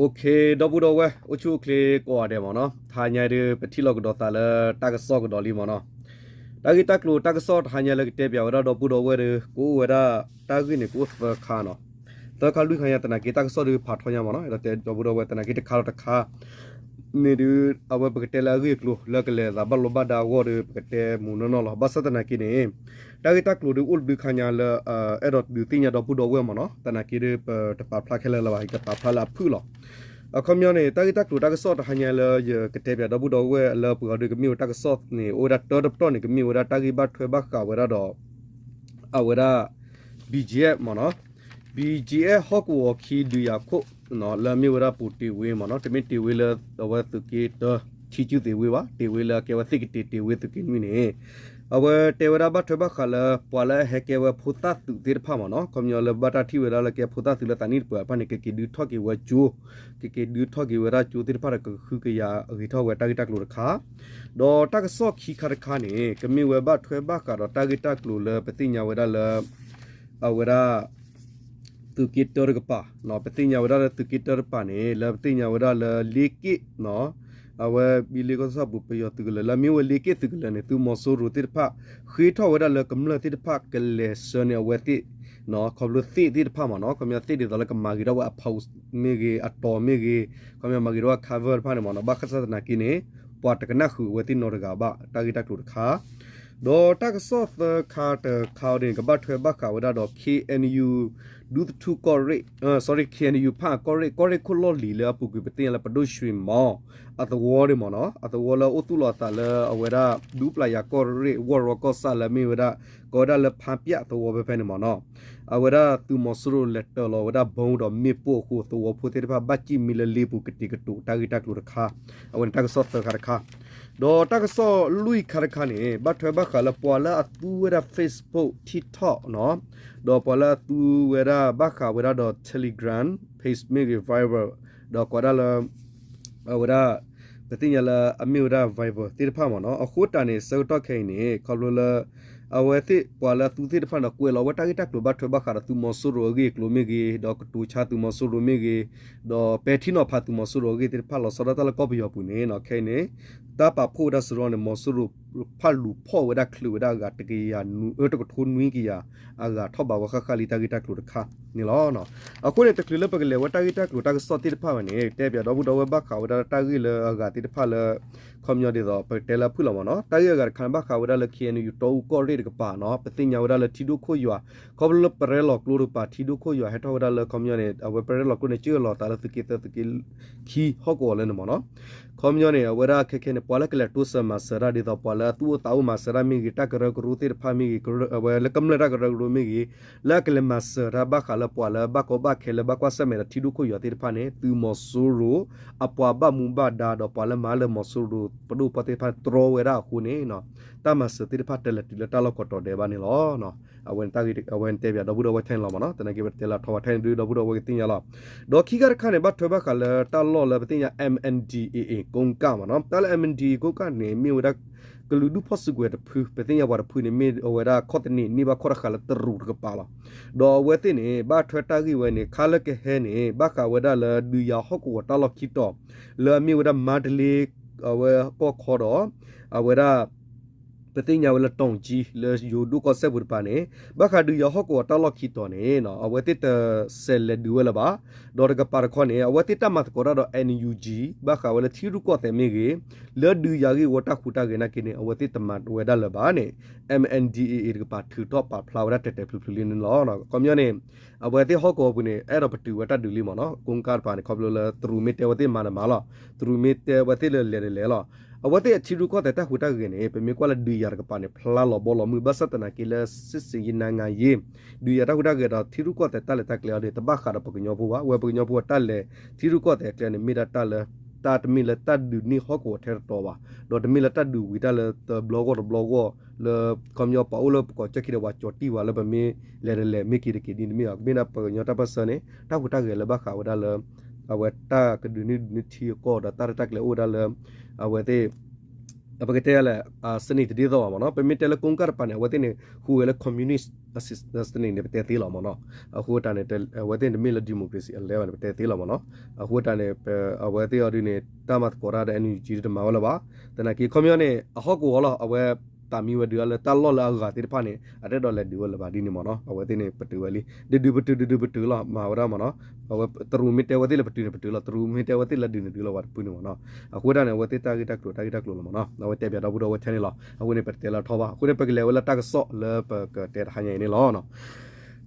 အိၣ်ခ့ ဒီပုၢ်ဒီဝဲၢ် အိၣ်ဆူၣ်အိၣ်ချ့ကိးဂၤဒဲးမ့ၢ်နီၤ, တဟါညါဒုး ပထံၣ်လိာ်ကဒီးသးလၢတၢ်ကစီၣ်ကဒီးလံမ့ၢ်နီၤ. တၢ်ဂ့ၢ်တၢ်ကျိၤတၢ်ကစီၣ်တဟါညါလၢကတဲပၠးဝဲဒၣ်ဒီပုၢ်ဒီဝဲၢ်ဒီး ကအိၣ်ဝဲဒၣ်တၢ်ဂ့ၢ်န့ၣ် ကအိၣ်သၢခါနီၤ. သၢခါလွံၢ်ခါညါ သနာ်က့တၢ်ကစီၣ်ဒုးဖးထီညါမ့ၢ်နီၤ, ဒီးတဲဒီပုၢ်ဒီဝဲၢ် သနာ်က့တခါဒီးတခါ န့ၣ်ဒုး အဝဲပကတဲလၢအဂ့ၢ်အကျိၤ လၢကလဲၤသးဘၣ်လိာ်ဘၣ်ဒါအဂီၢ်ဒီး ပကတဲမုာ်နီၢ်နီၢ်လီၤ. ဘၣ်ဆၣ်သနာ်က့န့ၣ် တၢ်ဂ့ၢ်တၢ်ကျိၤဒုးအိၣ်တဘျုးခါညါလၢ အဲၣ်ဒိးဒုးသ့ၣ်ညါဒီပုၢ်ဒီဝဲၢ်မ့ၢ်နီၤ, သနာ်က့ဒုး ပတပာ်ဖျါခဲလၢာ်လၢၤဘၣ်, ယကပာ်ဖျါလၢအဖုၣ်လီၤ. အခီပညီန့ၣ် တၢ်ဂ့ၢ်တၢ်ကျိၤတၢ်ကစီၣ်တဟါညါလၢယကတဲပၠးဒီပုၢ်ဒီဝဲၢ်လၢပှဲၤအီၤဒုး ကမ့ၢ်ဝဲတၢ်ကစီၣ်န့ၣ် အိၣ်ဝဲဒၣ်တၢတပတီၢ်န့ၣ် ကမ့ၢ်ဝဲဒၣ်တၢ်ဂ့ၢ်ဘၣ်ထွဲဘၣ်ဃးဝဲဒၣ်ဒီး အဝဲဒၣ် BGF မ့ၢ်နီၤ, BGF ဟီၣ်ကဝီၤခံဒုးယၤခိၣ် လၢအမ့ၢ်ဝဲဒၣ်ပူၤတ့ၢ်ဝ့မ့ၢ်နီၤ, တမ့ၢ်တ့ၢ်ဝ့လၢအဝဲသုးက့တၢ ထံကၠူၣ်သ့ၣ်ဝ့ဘၣ်, တ့ၢ်ဝ့လၢအကဲဝဲသ့ၣ်ကတ့ၢ် တ့ၢ်ဝ့သုးက့နွံန့ၣ် အဝဲတဲဝဲဒၣ်ဘၣ်ထွဲဘၣ်ဃးလၢ ပှၤလၢအဟဲကဲဝဲဖိသၣ်သုးသ့ၣ်တဖၣ်မ့ၢ်နီၤ, ခီပညီလၢဘၣ်တၢ်ထံၣ်ဝဲဒၣ်လၢကဲဖိသၣ်သုးလၢသးနံၣ်တပှဲၤတဖၣ်န့ၣ် ကက့ၤဒုးထီၣ်က့ၤဝဲကၠိ, ကက့ၤဒုးထီၣ်က့ၤဝဲဒၣ်ကၠိသ့ၣ်တဖၣ်ဒီး ကဃုကယၤအဂ့ၤထီၣ်ဝဲတၢ်ဂ့ၢ်တၢ်ကျိၤတခါ, ဒီးတၢ်ကစီၣ်ခံခါတခါန့ၣ် ကမ့ၢ်ဝဲဘၣ်ထွဲဘၣ်ဃးဒီးတၢ်ဂ့ၢ်တၢ်ကျိၤလၢပသ့ၣ်ညါဝဲဒၣ်လၢ အဝဲဒၣ် သုးက့တၢတကပၤ, ပသ့ၣ်ညါဝဲဒၣ်လၢသုးက့တၢတကပၤန့ၣ် လၢပသ့ၣ်ညါဝဲဒၣ်လၢလ့က့ၣ် အဝဲဘံလ့ကီၢ်ဆၣ်ပူၤပယီၤသုးကလၢၤ လၢအမ့ၢ်ဝဲလ့က့ၣ်သုးကလၢၤန့ၣ် သုးမီၤစိရိၤသ့ၣ်တဖၣ် ဃ့ထီၣ်ဝဲဒၣ်လၢကမျၢၢ်သ့ၣ်တဖၣ်ကလဲၤဆှၢန့ၢ်အဝဲသ့ၣ် ခီဖျိသ့ၣ်သ့ၣ်တဖၣ်မ့ၢ်နီၤ, ခီပညီသ့ၣ်ဒ်သိးလၢကမၤဂ့ၤထီၣ်ဝဲအဖီမ့ၢ်ဂ့ၤ အတီၤမ့ၢ်ဂ့ၤ, ခီပညီမၤဂ့ၤထီၣ်ဝဲ cover တဖၣ်န့ၣ်မ့ၢ်နီၤ, ဘၣ်ဆၣ်သနာ်က့န့ၣ် ပှၤတကနၣ်ဃုာ်အဝဲသ့ၣ်နီတဂၤဘၣ် တၢ်ဂ့ၢ်တၢ်ကျိၤတခါ ဒီးတၢ်ကစီၣ်သၢခါတခါအံၤန့ၣ် ကဘၣ်ထွဲဘၣ်ဃးဝဲဒၣ်ဒီး KNU ဒူသထူၣ်ကီၢ်ရ့ၣ်, sorry, KNU ဖၣ်ကီၢ်ရ့ၣ်, ကီၢ်ရ့ၣ်ခိၣ်လီၢ်လံၤလၢအပူၤကွံာ်ပသ့ၣ်ညါလၢပဒိၣ်ရွှ့ၤမီၤ အသဝီန့ၣ်မ့ၢ်နီၤ, အသဝီလၢအိၣ်သူၣ်လီၤအသးလၢအဝဲဒၣ် ဒူပျၢ်ယၤကီၢ်ရ့ၣ် ဝီၢ်ရီကီၢ်ဆၣ်လၢအမ့ၢ်ဝဲဒၣ် ကိးဝဲဒၣ်လၢဖါပျၢ်သဝီဖဲဖဲန့ၣ်မ့ၢ်နီၤ, အဝဲဒၣ်သုးမီၤစိရိၤလဲၤတၢၤလီၤဝဲဒၣ်ဘီဒီးမ့ၣ်ပိၢ်အဃိ သဝီဖိသ့ၣ်တဖၣ်ဘၣ်စံၣ်မံလၢလ့ပူၤကတံၤကတိၤတၢ်ဂ့ၢ်တၢ်ကျိၤတခါ, အဝဲန့ၣ်တၢ်ကစီၣ်သၢခါတခါ, ဒီးတၢ်ကစီၣ်လွံၢ်ခါတခါန့ၣ် ဘၣ်ထွဲဘၣ်ဃးလၢပှၤလၢအသူဝဲဒၣ် Facebook, TikTok နီၤ, ဒီးပှၤလၢအသူဝဲဒၣ်ဘၣ်ဃးဝဲဒၣ်ဒီး Telegram page မ့ၢ်ဂ့ၤ Viber ဒီးကိးဒၣ်လၢ အဝဲဒၣ် ပသ့ၣ်ညါလၢအမ့ၢ်ဝဲဒၣ် Viber သ့ၣ်တဖၣ်မ့ၢ်နီၤ, အဃိတၢ်န့ၣ် ဆၢကတီၢ်ခဲအံၤန့ၣ် ခီဖျိလၢ အဝဲသ့ၣ်ပှၤလၢအသူသ့ၣ်တဖၣ်န့ၣ် ကွဲးလီၤဝဲတၢ်ဂ့ၢ်တၢ်ကျိၤဘၣ်ထွဲဘၣ်ဃးဒီးသုးမီၤစိရိၤအဂ့ၢ်အကျိၤမ့ၢ်ဂ့ၤ, ဒီးကတိၤဆါသုးမီၤစိရိၤမ့ၢ်ဂ့ၤ, ဒီးပဲာ်ထံနီၤဖးသုးမီၤစိရိၤအဂ့ၢ်သ့ၣ်တဖၣ်လီၤဆီဒၣ်တၢ်လၢကီၢ်ပယီၤပူၤန့ၣ် ခဲအံၤန့ၣ် တၢ်ပာ်ဖှိၣ်ဝဲဒၣ်စရီန့ၣ် မီၤစိရိၤဖၣ်လူၤဖီၣ်ဝဲဒၣ်ချုးဝဲဒၣ်အဂၤတကယၤ တကထိနွံကယၤ အဂၤထီၣ်ဘးဝဲဃၣ်ဃၣ်လံတၢ်ဂ့ၢ်တၢ်ကျိၤတခါန့ၣ်လီၤ. အဃိန့ၣ် တချုးလၢပကလဲၤဝဲတၢ်ဂ့ၢ်တၢ်ကျိၤတၢ်ကစီၣ်သ့ၣ်တဖၣ်ဝဲန့ၣ် တဲပၠးဒီပုၢ်ဒီဝဲၢ်ဘၣ်ဃးဝဲဒၣ်တၢ်ဂ့ၢ်လၢအဂၤသ့ၣ်တဖၣ်လၢ ခီပညီဒ်သိးပကတဲလၢအဖုၣ်လီၤမ့ၢ်နီၤ, တၢ်ဂ့ၢ်အဂၤတခါန့ၣ် ဘၣ်ဃးဝဲဒၣ်လၢ KNU တီအူကီၢ်ရ့ၣ်တကပၤနီၤ, ပသ့ၣ်ညါဝဲဒၣ်လၢထံဒိၣ်ခိၣ်ယွၤ ခီဖျိလၢပရဲလီၤကျိတကပၤ ထံဒိၣ်ခိၣ်ယွၤဟဲထီၣ်ဝဲဒၣ်လၢခီပညီန့ၣ် အဝဲပရဲလီၤကျိန့ၣ် ကၢၢ်လီၤသးလၢသုးက့သၢသုးက့ခံဟီၣ်ကဝီၤလၢန့ၣ်မ့ၢ်နီၤ, ခီပညီန့ၣ် အဝဲဒၣ်ခဲခဲန့ၣ် ပှၤလၢကလဲၤတိစၢၤမၤစၢၤတၢ်ဒ်သိး ပှၤလၢအသူၣ်အိၣ်သးအိၣ်မၤစၢၤတၢ်မ့ၢ်ဂ့ၤ, တၢ်ကရၢကရိသ့ၣ်တဖၣ်မ့ၢ်ဂ့ၤ, အဝဲလၢကမျၢၢ်တၢ်ကရၢကရိမ့ၢ်ဂ့ၤ, လၢအကလဲၤမၤစၢၤတၢ်ဘၣ်ဃးလၢပှၤလၢဘၣ်ကီဘၣ်ခဲလၢဘၣ်ကွၢ်ဆၢၣ်မဲာ်ဒီးထံဒိၣ်ခိၣ်ယွၤသ့ၣ်တဖၣ်န့ၣ် သုးမီၤစိရိၤ အပှၤဘၣ်မူဘၣ်ဒါဒီးပှၤလၢမၤလၢမီၤစိရိၤ ပဒိၣ်ပှၢ်သ့ၣ်တဖၣ်န့ၣ် တြီဝဲဒၣ်အဃိန့ၣ် တၢ်မၤစၢၤသ့ၣ်တဖၣ်တလဲၤတုၤလၢတၢ်လီၢ်ကီးတီၤဒဲးဘၣ်န့ၣ်လီၤ. အဝဲန့ၣ်တဲပၠးဒီပုၢ်ဒီဝဲၢ်ထဲန့ၣ်လီၤမ့ၢ်နီၤ, သနာ်က့ပတဲလၢအထီၣ်ဝဲထဲန့ၣ်ဒုး ဒီပုၢ်ဒီဝဲၢ်ကသ့ၣ်ညါလီၤ. ဒီးခံခါတခါန့ၣ် ဘၣ်ထွဲဘၣ်ဃးလၢတၢ်လီၢ်လၢပသ့ၣ်ညါ MNDAA ကိးကၢ်မ့ၢ်နီၤ, တၢ်လၢ MNDAA ကိးကၢ်န့ၣ် မ့ၢ်ဝဲဒၣ် ကလုာ်ဒူၣ်ဖီၣ်စုကဝဲၤတဖု, ပသ့ၣ်ညါပှၤတဖုန့ၣ် မ့ၢ်အဝဲဒၣ်ခီၣ်သနံး န့ၢ်ဘၣ်ခီၣ်တဃာ်လၢတရူးတကပၤလီၤ. ဒီးအဝဲသ့ၣ်န့ၣ် ဘၣ်ထွဲတၢ်ဂ့ၢ်ဝဲန့ၣ် ခါလၢကဟဲန့ၣ် ဘၣ်ဃးဝဲဒၣ်လၢဒုးယၤဟီၣ်ကဝီၤတၢ်လီၢ်ခံတီၤ လၢအမ့ၢ်ဝဲဒၣ်မါတလ့ အဝဲကီၢ်ခီဒီး အဝဲဒၣ် ပသ့ၣ်ညါဝဲလၢတီၣ်ကၠံ လၢယိၤဒိၣ်ကီၢ်စဲၣ်ပူၤတပၤန့ၣ် ဘၣ်ဃးဒုးယၤဟီၣ်ကဝီၤတၢ်လီၢ်ခံတီၤန့ၣ် အဝဲသ့ၣ်တဆဲးလဲၤဒုးဝဲလၢၤဘၣ်. ဒီးတကပၤတခီန့ၣ် အဝဲသ့ၣ်တၢ်မၤသကိးတၢ်ဒီး NUG ဘၣ်ဃးဝဲလၢထံရူၢ်ကီၢ်သဲးမ့ၢ်ဂ့ၤ, လၢဒုးယၤဂ့ၢ်ဝီတၢ်ဟူးတၢ်ဂဲၤနာ်က့န့ၣ် အဝဲသ့ၣ်တမၤဝဲဒၣ်လၢၤဘၣ်န့ၣ် MNDAA တကပၤထုးထီၣ်ပာ်ဖျါဝဲဒၣ်တဲာ်တဲာ်ဖျုးဖျုးလံန့ၣ်လီၤ. ခီပညီန့ၣ် အဝဲသ့ၣ်ဟီၣ်ကဝီၤပူၤန့ၣ် အဲၣ်ဒိးပတုာ်ဝဲတၢ်ဒုးလံမ့ၢ်နီၤ, ကိးကၢ်တပၤန့ၣ် ခီဖျိလၢတရူးမ့ၢ်တဲဝဲသ့ၣ်မၤန့ၣ်မၤလီၤ, တရူးမ့ၢ်တဲဝဲသ့ၣ်လၢလဲၤဒီးလဲၤလီၤ. အဝဲသ့ၣ်အထံရူၢ်ကီၢ်သဲးတၢ်ဟူးတၢ်ဂဲၤန့ၣ် ပမ့ၢ်ကွၢ်လၢဒုးယၤတကပၤန့ၣ် ဖျါလီၤဘီလီၤမုၢ် ဘၣ်ဆၣ်သနာ်က့လၢ စစ်ဆင်ရေးနိုင်ငံရေး ဒုးယၤတၢ်ဟူးတၢ်ဂဲၤဒီးထံရူၢ်ကီၢ်သဲးတၢ်လဲၤတၢ်ကျဲအီၤန့ၣ် တဘၣ်ဃးဒီးပှၤကညီဖိဘၣ်, ဝဲပှၤကညီဖိအတၢ်လဲၤထံရူၢ်ကီၢ်သဲးအကျဲန့ၣ် မ့ၢ်ဒၣ်တၢ်လၢ တၢ်တမ့ၢ်လၢတၢ်ဒုးန့ၢ်ဟီၣ်ကဝီၤထဲတတီၤဘၣ်, ဒီးတမ့ၢ်လၢတၢ်ဒုးဝံၤတၢ်လၢတဘျီဂီၢ်တဘျီဂီၢ် လၢခီပညီပှၤအိၣ်လၢပကိးကၠီၢ်ခံဒီးပှၤကၠီၤတံၢ်ဝဲလၢပမ့ၢ် လဲၤတလဲၤမ့ၢ်က့ၤတက့ၤဒ်တမ့ၢ်ဘၣ်, မ့ၢ်ဒၣ်ပှၤကညီတၢ်ပၢၢ်ဆၢန့ၣ် တၢ်ဟူးတၢ်ဂဲၤလၢဘၣ်ဃးဝဲဒၣ်လၢ အဝဲတၢ်ကဒုးန့ၢ်ဒုးန့ၢ်ထံအကီၢ်ဒီးတၢ်ရဲၣ်တၢ်ကျဲၤအိၣ်ဝဲဒၣ်လၢ အဝဲသ့ၣ် ပကတဲလဲၣ် စနစ်တဒ်သိးဘၣ်မ့ၢ်နီၤ. ပမ့ၢ်တဲလၢကိးကၢ်တပၤန့ၣ် အဝဲသ့ၣ်န့ၣ် ဟူးဝဲလၢ communist စနစ်န့ၣ် ပတဲသ့လီၤမ့ၢ်နီၤ. အဃိတၢ်န့ၣ် အဝဲသ့ၣ်န့ၣ်တမ့ၢ်လၢ democracy အလဲဘၣ်န့ၣ် ပတဲသ့လီၤမ့ၢ်နီၤ. အဃိတၢ်န့ၣ် အဝဲသ့ၣ်အီၤဒ်န့ၣ် တၢ်မၤသကိးတၢ်ဒီး NUG တမၤဝဲလၢၤဘၣ်. သနာ်က့ ခီပညီန့ၣ် အဟီၣ်ကဝီၤလီၤ အဝဲသးမံဝဲဒုးလၢတၢ်လီၢ်လၢအဂၤသ့ၣ်တဖၣ်န့ၣ် အတအဲၣ်ဒိးလဲၤဒုးဝဲလၢၤဘၣ်ဒ်န့ၣ်မ့ၢ်နီၤ. အဝဲသ့ၣ်န့ၣ် ပတုာ်ဝဲလံ ဒုးဒုးပတုာ် ဒုးဒုးပတုာ်လီၤ မၤဝဲဒၣ်မ့ၢ်နီၤ. အဝဲတရူးမ့ၢ်တဲဝဲသ့ၣ်လၢပတုာ်န့ၣ် ပတုာ်လီၤ တရူးမ့ၢ်တဲဝဲသ့ၣ်လၢဒုးန့ၣ်ဒုးလီၤ ပှၤတဖုန့ၣ်မ့ၢ်နီၤ. အဃိတၢ်န့ၣ် အဝဲသ့ၣ်တၢ်ဂ့ၢ်တၢ်ကျိၤ တၢ်ဂ့ၢ်တၢ်ကျိၤလီၤမ့ၢ်နီၤ. အဝဲတဲပၠးဒီပုၢ်ဒီဝဲၢ်ထဲန့ၣ်လီၤ. အဃိန့ၣ် ပတတဲလၢထီၣ်ဘၣ်. အဃိန့ၣ် ပကလဲၤဝဲလၢတၢ်ကစီၣ်လၢပကတဲတဟါညါအံၤန့ၣ်လီၤ.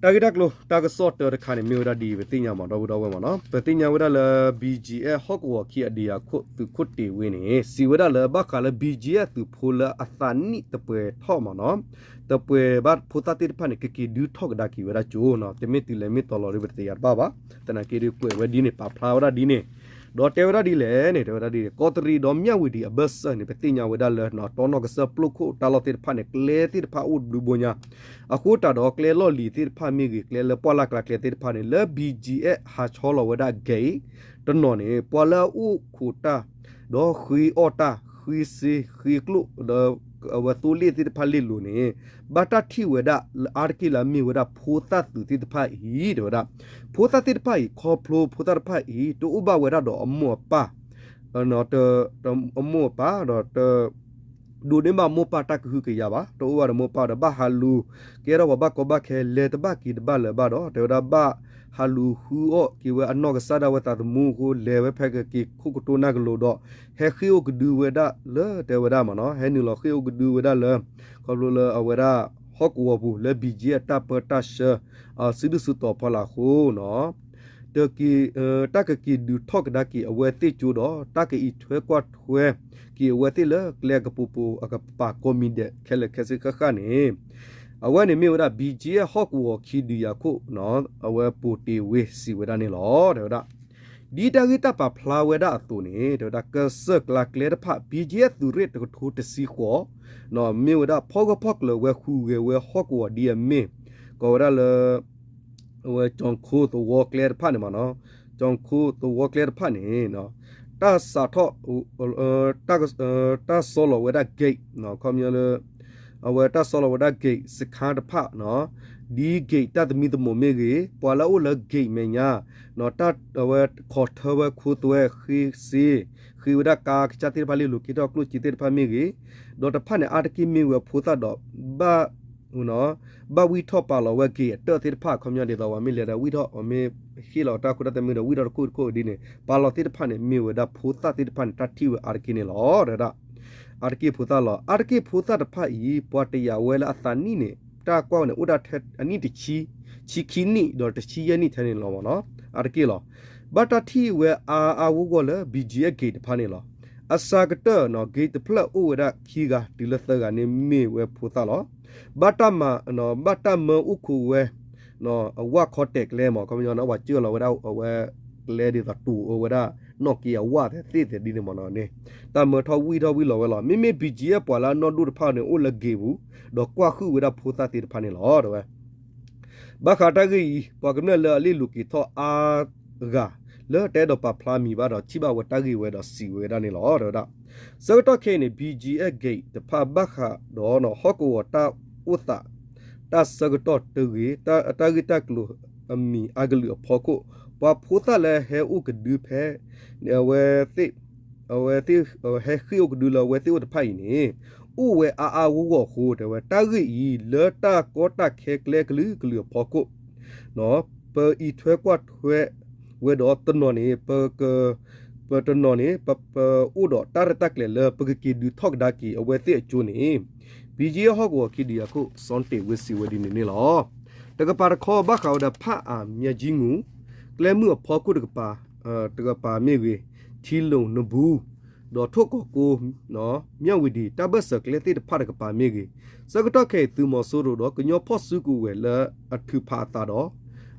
တၢ်ဂ့ၢ်တၢ်ကျိၤ တၢ်ကစီၣ်တၢတခါန့ၣ် မ့ၢ်ဝဲဒၣ်ဒ်အံၤ ပသ့ၣ်ညါမ့ၢ်ဒီပုၢ်ဒီဝဲၢ်မ့ၢ်နီၤ. ပသ့ၣ်ညါဝဲဒၣ်လၢ BGF ဟီၣ်ကဝီၤခံအဒံးယၤခိၣ် သုးခိၣ်တ့ၢ်ဝ့န့ၣ် စံးဝဲဒၣ်လၢဘၣ်ဃးလၢ BGF သုးဖိလၢအသးနံၣ်တပှဲၤထီၣ်မ့ၢ်နီၤ တပှဲၤဘၣ်ဖိသၣ်သ့ၣ်တဖၣ်န့ၣ် ကက့ၤဒုးထီၣ်ကဒါက့ၤဝဲဒၣ်ကၠိနီၤ. တမ့ၢ်တုၤလဲၤမ့ၢ်တီၤလီၤဒီး ပတသ့ၣ်ညါတဘၣ်ဘၣ်. သနာ်က့ဒီး ကွဲးဝဲဒ်န့ၣ် ပာ်ဖျါဝဲဒၣ်ဒ်န့ၣ် ဒီးတဲဝဲဒၣ်ဒ်လဲၣ်န့ၣ် တဲဝဲဒၣ်ဒ်န့ၣ် ကီးတရံးဒီးမၠၣ်ဝံၤဒံးအဘၢၣ်စၢၤန့ၣ် ပသ့ၣ်ညါဝဲဒၣ်လၢ တီနီၣ်ကစၢၢ်ပျိခိၣ်တၢ်လီၢ်သ့ၣ်တဖၣ်န့ၣ် ကျဲသ့ၣ်တဖၣ်အိၣ်ဘျုးဘိညါ အဃိတၢ်ဒီးကျဲလီၢ်လံၤသ့ၣ်တဖၣ်မ့ၢ်ဂ့ၤ ကျဲလၢပှၢ်လၢ်ကျါကျဲသ့ၣ်တဖၣ်န့ၣ် လၢ BGF ဟးဆီလီၤဝဲဒၣ် gate တနီၤန့ၣ် ပှၤလၢအအိၣ်ခိးတၢ် ဒီးဃ့အီၣ်တၢ် ဃ့စ့ ဃ့ကျိၣ် ဒီးအဝဲသိလ့ၣ်သ့ၣ်တဖၣ်လ့ၣ်လိၤန့ၣ် ဘၣ်တၢ်ထံၣ်ဝဲဒၣ် အါတက့ၢ်လၢအမ့ၢ်ဝဲဒၣ်ဖိသၣ်သုးသ့ၣ်တဖၣ်အံၤ တဲဝဲဒၣ် ဖိသၣ်သ့ၣ်တဖၣ်အံၤ ခီဖျိဖိသၣ်တဖၣ်အံၤ တအိၣ်ဘၣ်ဝဲဒၣ်ဒီးအမိၢ်အပၢ် အမိၢ်အပၢ်ဒီး ဒိးန့ၢ်ဘၣ်မိၢ်ပၢ်တၢ်ကဟုကယာ်ဘၣ်, တအိၣ်ဘၣ်ဒီးမိၢ်ပၢ်ဒီး ဘၣ်ဟးလူၤကဲထီၣ်ပှၤဘၣ်ကီဘၣ်ခဲ လဲၤတဘၣ်က့ၤတဘၣ်လၢၤဘၣ်ဒီး တဲဝဲဒၣ် ဘၣ်ဟးလူၤဃုအီၣ်က့ၤဝဲအနီၢ်ကစၢ်ဒၣ်ဝဲသးသမူအဃိ လဲၤဝဲဖဲကက့ၤခိၣ်ကတိၢ်နၢ်ကလိၤဒီး ဟဲဃ့ၢ်အိၣ်ကဒုဝဲဒၣ်လၢ တဲဝဲဒၣ်မ့ၢ်နီၤ, ဟဲနုာ်လီၤဃ့ၢ်အိၣ်ကဒုဝဲဒၣ်လၢ ခီဖျိလၢအဝဲဒၣ် ဟီၣ်ကဝီၤပူၤလၢ BGF အတၢ်ပၢတၢ်ဆှၢ စုဒုၣ်စုတီၤဖီလာ်အဃိနီၤ တၢ်ကက့ၤဒုးထီၣ်ကဒါက့ၤအဝဲသ့ၣ်ကၠိဒီး တၢ်ကအံးထွဲကွၢ်ထွဲက့ၤအဝဲသ့ၣ်လၢကျဲကပူၤပူၤအကပၤကိးမံၤဒဲးခဲလၢာ်ခဲဆ့ဃၣ်ဃၣ်န့ၣ် အဝဲန့ၣ်မ့ၢ်ဝဲဒၣ် BGF ဟီၣ်ကဝီၤခံဒုးယၤခိၣ် အဝဲပိာ်တ့ၢ်ဝ့စံးဝဲဒၣ်န့ၣ်လီၤ. တဲဝဲဒၣ် ဒ်တၢ်ဂ့ၢ်တၢ်ပာ်ဖျါဝဲဒၣ်အသိးန့ၣ် တဲဝဲဒၣ် ကစၢၢ်ကျါကျဲတဖၣ် BGF သုးရ့ၣ်တကထိတဆံဃိး မ့ၢ်ဝဲဒၣ်ဖီၣ်ဂၢၢ်ဖီၣ်ကျၢၤဝဲဟူးဂဲၤဝဲဟီၣ်ကဝီၤဒ်အမ့ၢ် ကိးဝဲဒၣ်လၢ အဝဲကၠီၣ်ခိသဝီကျဲတဖၣ်န့ၣ်မ့ၢ်နီၤ, ကၠီၣ်ခိသဝီကျဲတဖၣ်န့ၣ် တၢ်စးထီၣ် တၢ်ဆီလီၤဝဲဒၣ် gate ခီပညီလၢ အဝဲတၢ်ဆီလီၤဝဲဒၣ် gate စခါတဖၣ်နီၤ, ဒ် gate တၢ်သမံသမိးမ့ၢ်ဂ့ၤ, ပှၤလၢအအိၣ်လၢ gate မဲာ်ညါ အဝဲခီၣ်ထၢဝဲခိသွဲ ဃ့စ့ ဃ့ဝဲဒၣ်ကါကစၢ်သ့ၣ်တဖၣ်လ့ၣ်လိၤ က့ၤထီၣ်ကျိၣ်စ့သ့ၣ်တဖၣ်မ့ၢ်ဂ့ၤ, ဒီးတဖၣ်န့ၣ် အါတက့ၢ်မ့ၢ်ဝဲဖိသၣ်ဒီး ဘၣ် ဘၣ်ဝံၢ်ထီၣ်ပာ်လီၤဝဲ gate အတၢၢ်သ့ၣ်တဖၣ် ခီပညီဒ်သိးပှၤမ့ၢ်လဲၤဒီးဝံၢ်ထီၣ် ပှၤမ့ၢ်ဟ့ၣ်လီၤတၢ်ခိတၢ်သွဲမ့ၢ်ဒီး ဝံၢ်ထီၣ်တခိၣ်တခိၣ်ဒ်န့ၣ် ပာ်လီၤသ့ၣ်တဖၣ်န့ၣ် မ့ၢ်ဝဲဒၣ်ဖိသၣ်သ့ၣ်တဖၣ်န့ၣ် တၢ်ထံၣ်ဝဲအါတက့ၢ်န့ၣ်လီၤ. တဲဝဲဒၣ် အါတက့ၢ်ဖိသၣ်လီၤ. အါတက့ၢ်ဖိသၣ်တဖၣ်အံၤ ပှၤတယာ်ဝဲလၢအသးနံၣ်န့ၣ် တၢ်ကွၢ်ဝဲန့ၣ် အိၣ်ဒၣ်ထဲအနံၣ်တဆံ ဆံခံနံၣ်ဒီးတဆံယဲၢ်နံၣ်ထဲန့ၣ်လီၤမ့ၢ်နီၤ. အါတက့ၢ်လီၤ. ဘၣ်တၢ်ထံၣ်ဝဲအါအါဂီၢ်ဂီၢ်လၢ BGF gate တဖၣ်န့ၣ်လီၤ. အစှၤကတၢၢ်နီၤ gate တဖျၢၣ်အိၣ်ဝဲဒၣ်ခံဂၤတုၤလၢသၢဂၤန့ၣ်မ့ၢ်ဝဲဖိသၣ်လီၤ. ဘၣ်တၢ်မၤ ဘၣ်တၢ်မၢအိၣ်ခိးဝဲ အဝၣ်ခီတဲာ်ကျဲမ့ၢ် ခီပညီန့ၣ် ပှၤစၢလီၤဝဲဒၣ်အဝဲကျဲဒ်သိးတူၢ်အၢဝဲဒၣ် နီၣ်က့အဝၣ်သ့ၣ်သ့ၣ်ဒ်န့ၣ်မ့ၢ်နီၤန့ၣ် တၢ်မၢထီၣ်ဝံၣ်ထီၣ်ဝံၣ်လီၤဝဲလီၤ. မ့မ့ၢ် BGF ပှၤလၢအနီၢ်ဒိၣ်တဖၣ်န့ၣ် အိၣ်လၢ gate ပူၤ ဒီးကွၢ်ဟုၣ်ဝဲဒၣ်ဖိသၣ်သ့ၣ်တဖၣ်န့ၣ်လီၤ တဲဝဲ ဘၣ်ဃးတၢ်ဂ့ၢ်အံၤ ပှၤကမျၢၢ်လၢအလ့ၣ်လိၤက့ၤထီၣ်အါဂၤ လၢတအဲၣ်ဒိးပာ်ဖျါမံၤဘၣ်ဒီး ထံၣ်ဘၣ်ဝဲတၢ်ဂ့ၢ်ဝဲဒီးစံးဝဲဒၣ်န့ၣ်လီၤ တဲဝဲဒၣ်. ဆၢကတီၢ်ခဲအံၤန့ၣ် BGF gate တဖၣ်ဘၣ်ဃးဒီး ဟီၣ်ကဝီၤတၢ်အိၣ်သး တၢ်ဆၢကတီၢ်တဂ့ၤ တၢ်ဂ့ၢ်တၢ်ကျိၤအမံၤအါကလုာ်အဖီခိၣ် ပှၤဖိသၣ်လၢဟဲအိၣ်ကဒုဖဲ အဝဲသ့ၣ် အဝဲသ့ၣ် ဟဲဃ့ၢ်အိၣ်ကဒုလၢအဝဲသ့ၣ်အိၣ်တဖၣ်အံၤန့ၣ် အိၣ်ဝဲအါအါဂီၢ်ဂီၢ်အဃိ တဲဝဲ တၢ်ဂ့ၢ်အံၤ လၢတၢ်ကီတၢ်ခဲကျဲကလုာ်ကလုာ်အဖီခိၣ် ပအံးထွဲကွၢ်ထွဲဝဲဒီးတနီၤန့ၣ် ပ ပတနီၤန့ၣ် ပ ပအိၣ်ဒီးတၢ်ရဲၣ်တၢ်ကျဲၤလၢပကက့ၤဒုးထီၣ်ကဒါက့ၤအဝဲသ့ၣ်အကၠိန့ၣ် BGF ဟီၣ်ကဝီၤခံဒုးယၤခိၣ် စီၤတ့ၢ်ဝ့စံးဝဲဒ်န့ၣ်န့ၣ်လီၤ. တကပၤတခီဘၣ်ဃးဝဲဒီး ဖၣ်အၣ် မၠဲကၠံငူၣ် ကျဲမုၢ်အဖီခိၣ်တကပၤ တကပၤမ့ၢ်ဂ့ၤ ထံလူၣ်နဘူ ဒီးထိၣ်ကီၢ်ကိ မၠၣ်ဝံၤဒံး တၢ်ဘၢၣ်စၢၤကျဲသ့ၣ်တဖၣ်တကပၤမ့ၢ်ဂ့ၤ ဆၢကတီၢ်ခဲအံၤ သုးမီၤစိရိၤဒီးကညီဖီၣ်စုကဝဲၤလၢအထုးဖးအသးဒီး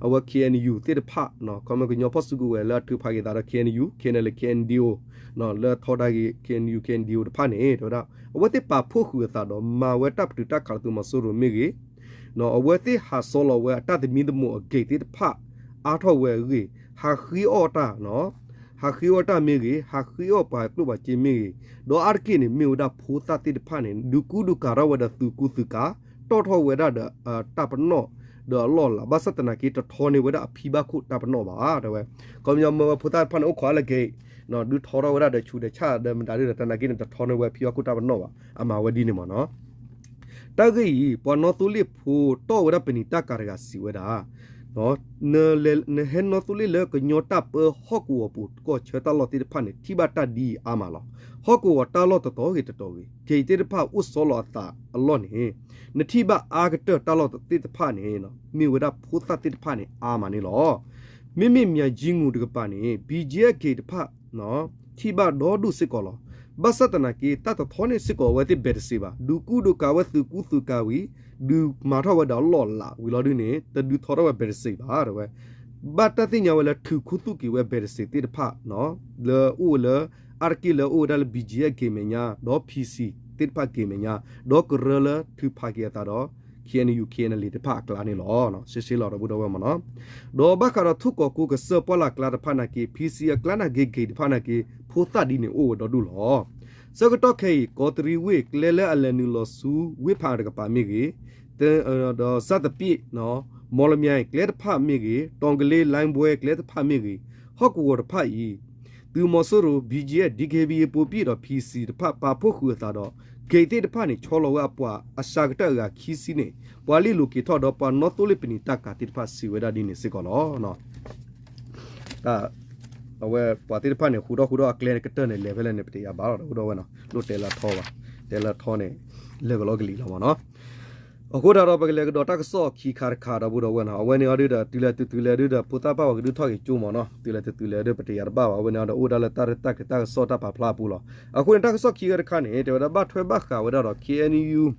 အဝဲ KNU သ့ၣ်တဖၣ် ခီမ့ၢ်ကညီဖီၣ်စုကဝဲၤလၢအထုးဖးက့ၤအသးဒီး KNU, KNLA, KNDO လၢထီဒါက့ၤ KNU, KNDO တဖၣ်န့ၣ် တဲဝဲဒၣ် အဝဲသ့ၣ်ပာ်ဖှိၣ်ဃုာ်အသးဒီးမၤဝဲတၢ်ပတုာ်တၢ်ခးလၢသုးမီၤစိရိၤမ့ၢ်ဂ့ၤ အဝဲသ့ၣ်ဟးဆီလီၤဝဲအတၢ်သမံသမိးအ gate သ့ၣ်တဖၣ် အါထီၣ်ဝဲအဂ့ၢ် ဟးဃ့အီၣ်တၢ်နီၤ ဟးဃ့အီၣ်တၢ်မ့ၢ်ဂ့ၤ, ဟးဃ့အီၣ်ပှၤကျိၣ်ပှၤစ့မ့ၢ်ဂ့ၤ, ဒီးအါတက့ၢ်န့ၣ် မ့ၢ်ဝဲဒၣ်ဖိသၣ်သ့ၣ်တဖၣ်န့ၣ် ဒုးကူဒုးကၤထီၣ်ဝဲဒီးသုးကူသုးကၤ, တီၣ်ထီၣ်ဝဲဒၣ်ဒီး တၢ်ပနီၣ်ဒီးအလီၢ်အလၤ, ဘၣ်ဆၣ်သနာ်က့ တထီန့ၢ်ဝဲဒၣ်အဖံဘၣ်ခိၣ်တၢ်ပနီၣ်ဘၣ် တဲဝဲ. ခီပညီမ့ၢ်ဝဲဖိသၣ်တဖၣ်န့ၣ် အိၣ်ခိးအါလၢက့ၤ ဒုးထီထီၣ်ဝဲဒၣ်ဒီးဆူးဒီးဆၣ်ဒီးမတၤဒုဒီး သနာ်က့န့ၣ် တထီန့ၢ်ဝဲဖံဘၣ်ခိၣ်တၢ်ပနီၣ်ဘၣ်. အမၤဝဲဒ်န့ၣ်မ့ၢ်နီၤ. တၢ်ဂ့ၢ်အံၤ ပှၤနီသိလ့ၣ်ဖိတီၢ်ဝဲဒၣ်ပနံာ်တၢ်ကၤတဂၤစံးဝဲဒၣ် နဟဲနီသိလ့ၣ်လၢကညီတၢ်ပၢဟီၣ်ကဝီၤပူၤ ကီၢ်ဆၢတၢ်လီၢ်သ့ၣ်တဖၣ်န့ၣ် ထံၣ်ဘၣ်တၢ်ဒ်အံၤအါမးလီၤ. ဟီၣ်ကဝီၤတၢ်လီၢ်တတီၤဂ့ၤတတီၤဂ့ၤ က့ၤသ့ၣ်တဖၣ်အိၣ်ဆီလီၤအသးအလီၢ်န့ၣ် နထံၣ်ဘၣ်အါကတၢၢ်တၢ်လီၢ်သ့ၣ်တဖၣ်န့ၣ် မ့ၢ်ဝဲဒၣ်ဖိသၣ်သ့ၣ်တဖၣ်န့ၣ် အါမးန့ၣ်လီၤ. မ့မ့ၢ်မၠၤကၠံငူၤတကပၤန့ၣ် ဘံၣ်ကၠံအက့ၤတဖၣ် ထံၣ်ဘၣ်ဒီဒူၣ်စ့ၢ်ကီးလီၤ. ဘၣ်ဆၣ်သနာ်က့ တၢ်တထီန့ၢ်စ့ၢ်ကီးအဝဲသ့ၣ်ဘဲးတစ့းဘၣ်. ဒုးကူဒုးကၤဝဲသုးကူသုးကၤဝံၤ ဒုးမၤထီၣ်ဝဲဒီးအလီၢ်အလၤဝံၤလီၤဒုန့ၣ် တဒုးထီထီၣ်ဝဲဘဲးတစ့းဘၣ် တဲဝဲ. ဘၣ်တၢ်သ့ၣ်ညါဝဲလၢထုးခိၣ်သူၣ်က့ၤဝဲဘဲးတစ့းသ့ၣ်တဖၣ် လၢအိၣ်ဝဲလၢ အါတက့ၢ်လၢအိၣ်ဝဲဒၣ်လၢ ဘံၣ်ကၠံအက့ၤမဲာ်ညါ ဒီး ဖံၣ်စံၣ် သ့ၣ်တဖၣ်က့ၤမဲာ်ညါ ဒီးကရၢလၢထုးဖးက့ၤအသးဒီး ခ့ၣ်အဲၣ်ယူၣ် ခ့ၣ်အဲၣ်အဲၣ်လ့ၣ် တဖၣ်အကျါန့ၣ်လီၤ. ရှဲရှဲလီၤဒီပုၢ်ဒီဝဲၢ်မ့ၢ်နီၤ. ဒီးဘၣ်ဃးဒီးထူၣ်ကိးကိးကစၢၢ်ပှၢ်လၢ်ကျါတဖၣ်နာ်က့ ဖံၣ်စံၣ်အကျါနာ်က့ က့ၤတဖၣ်နာ်က့ ဖိသၣ်ဒ်န့ၣ်အိၣ်ဝဲဒီဒူၣ်လီၤ. ဆၢကတီၢ်ခဲအံၤ ကီးတရံးဝ့ၢ် ကျဲလၢအလဲၤနုာ်လီၤဆူဝ့ၢ်ဖးအါတကပၤမ့ၢ်ဂ့ၤ, ဒီးစၢ်သပ့ၣ် မီလမၠဲၣ်ကျဲတဖၣ်မ့ၢ်ဂ့ၤ, တီကလ့ လါဘွဲကျဲတဖၣ်မ့ၢ်ဂ့ၤ, ဟီၣ်ကဝီၤတဖၣ်အံၤ သုးမီၤစိရိၤ ဘံၣ်ကၠံ ဒံက့ဘံ အပူၤပံၣ်ဒီး ဖံၣ်စံၣ်တဖၣ် ပာ်ဖှိၣ်ဃုာ်အသးဒီး က့ၤသ့ၣ်တဖၣ်န့ၣ် ဆီလီၤဝဲအပှၤအစှၤကတၢၢ်အဂၤခံဆံန့ၣ် ပှၤလ့ၢ်လိၤက့ၤထီၣ်ဒီးပှၤနီသိလ့ၣ်ပနံာ်တၢ်ကၤသ့ၣ်တဖၣ်စံးဝဲဒၣ်ဒ်န့ၣ်စ့ၢ်ကီးလီၤ. အဝဲပှၤသ့ၣ်တဖၣ်န့ၣ် ဃုာ်ထီၣ်ဃုာ်ဒီးအကျဲန့ၣ်ကတၢၢ်န့ၣ် လဲၤဖဲလဲၣ်န့ၣ် ပတယၤဘၣ်လီၤ ဒီပုၢ်ဒီဝဲၢ်နီၤ, လိၣ်တဲလၢအထီဘၣ်, တဲလၢအထီန့ၣ် လဲၤကလီကလံၤလီၤမ့ၢ်နီၤ. အဃိသတးဒီး ပကလဲၤကဒီးတၢ်ကစီၣ်ခံခါတခါ ဒီပုၢ်ဒီဝဲၢ်နီၤ, အဝဲန့ၣ်အီၤဒုဒီး တုၤလဲၤတုၤတုၤလဲၤဒုဒီး ဖိသၣ်ပၢ်ပှၤကဒုးထီၣ်က့ၤကၠိမ့ၢ်နီၤ, တုၤလဲၤတုၤတုၤလဲၤဒု ပတယၤတဘၣ်ဘၣ်, အဝဲန့ၣ်အီၤဒီးအိၣ်ဒၣ်လၢတၢ်ရဲၣ်တၢ်ကျဲၤတၢ်ကစီၣ်တၢ်ပာ်ဖျါအပူၤလီၤ. အဃိန့ၣ် တၢ်ကစီၣ်ခံခါတခါန့ၣ် တဲဝဲဒၣ်ဘၣ်ထွဲဘၣ်ဃးဝဲဒၣ်ဒီး ခ့ၣ်အဲၣ်ယူၣ်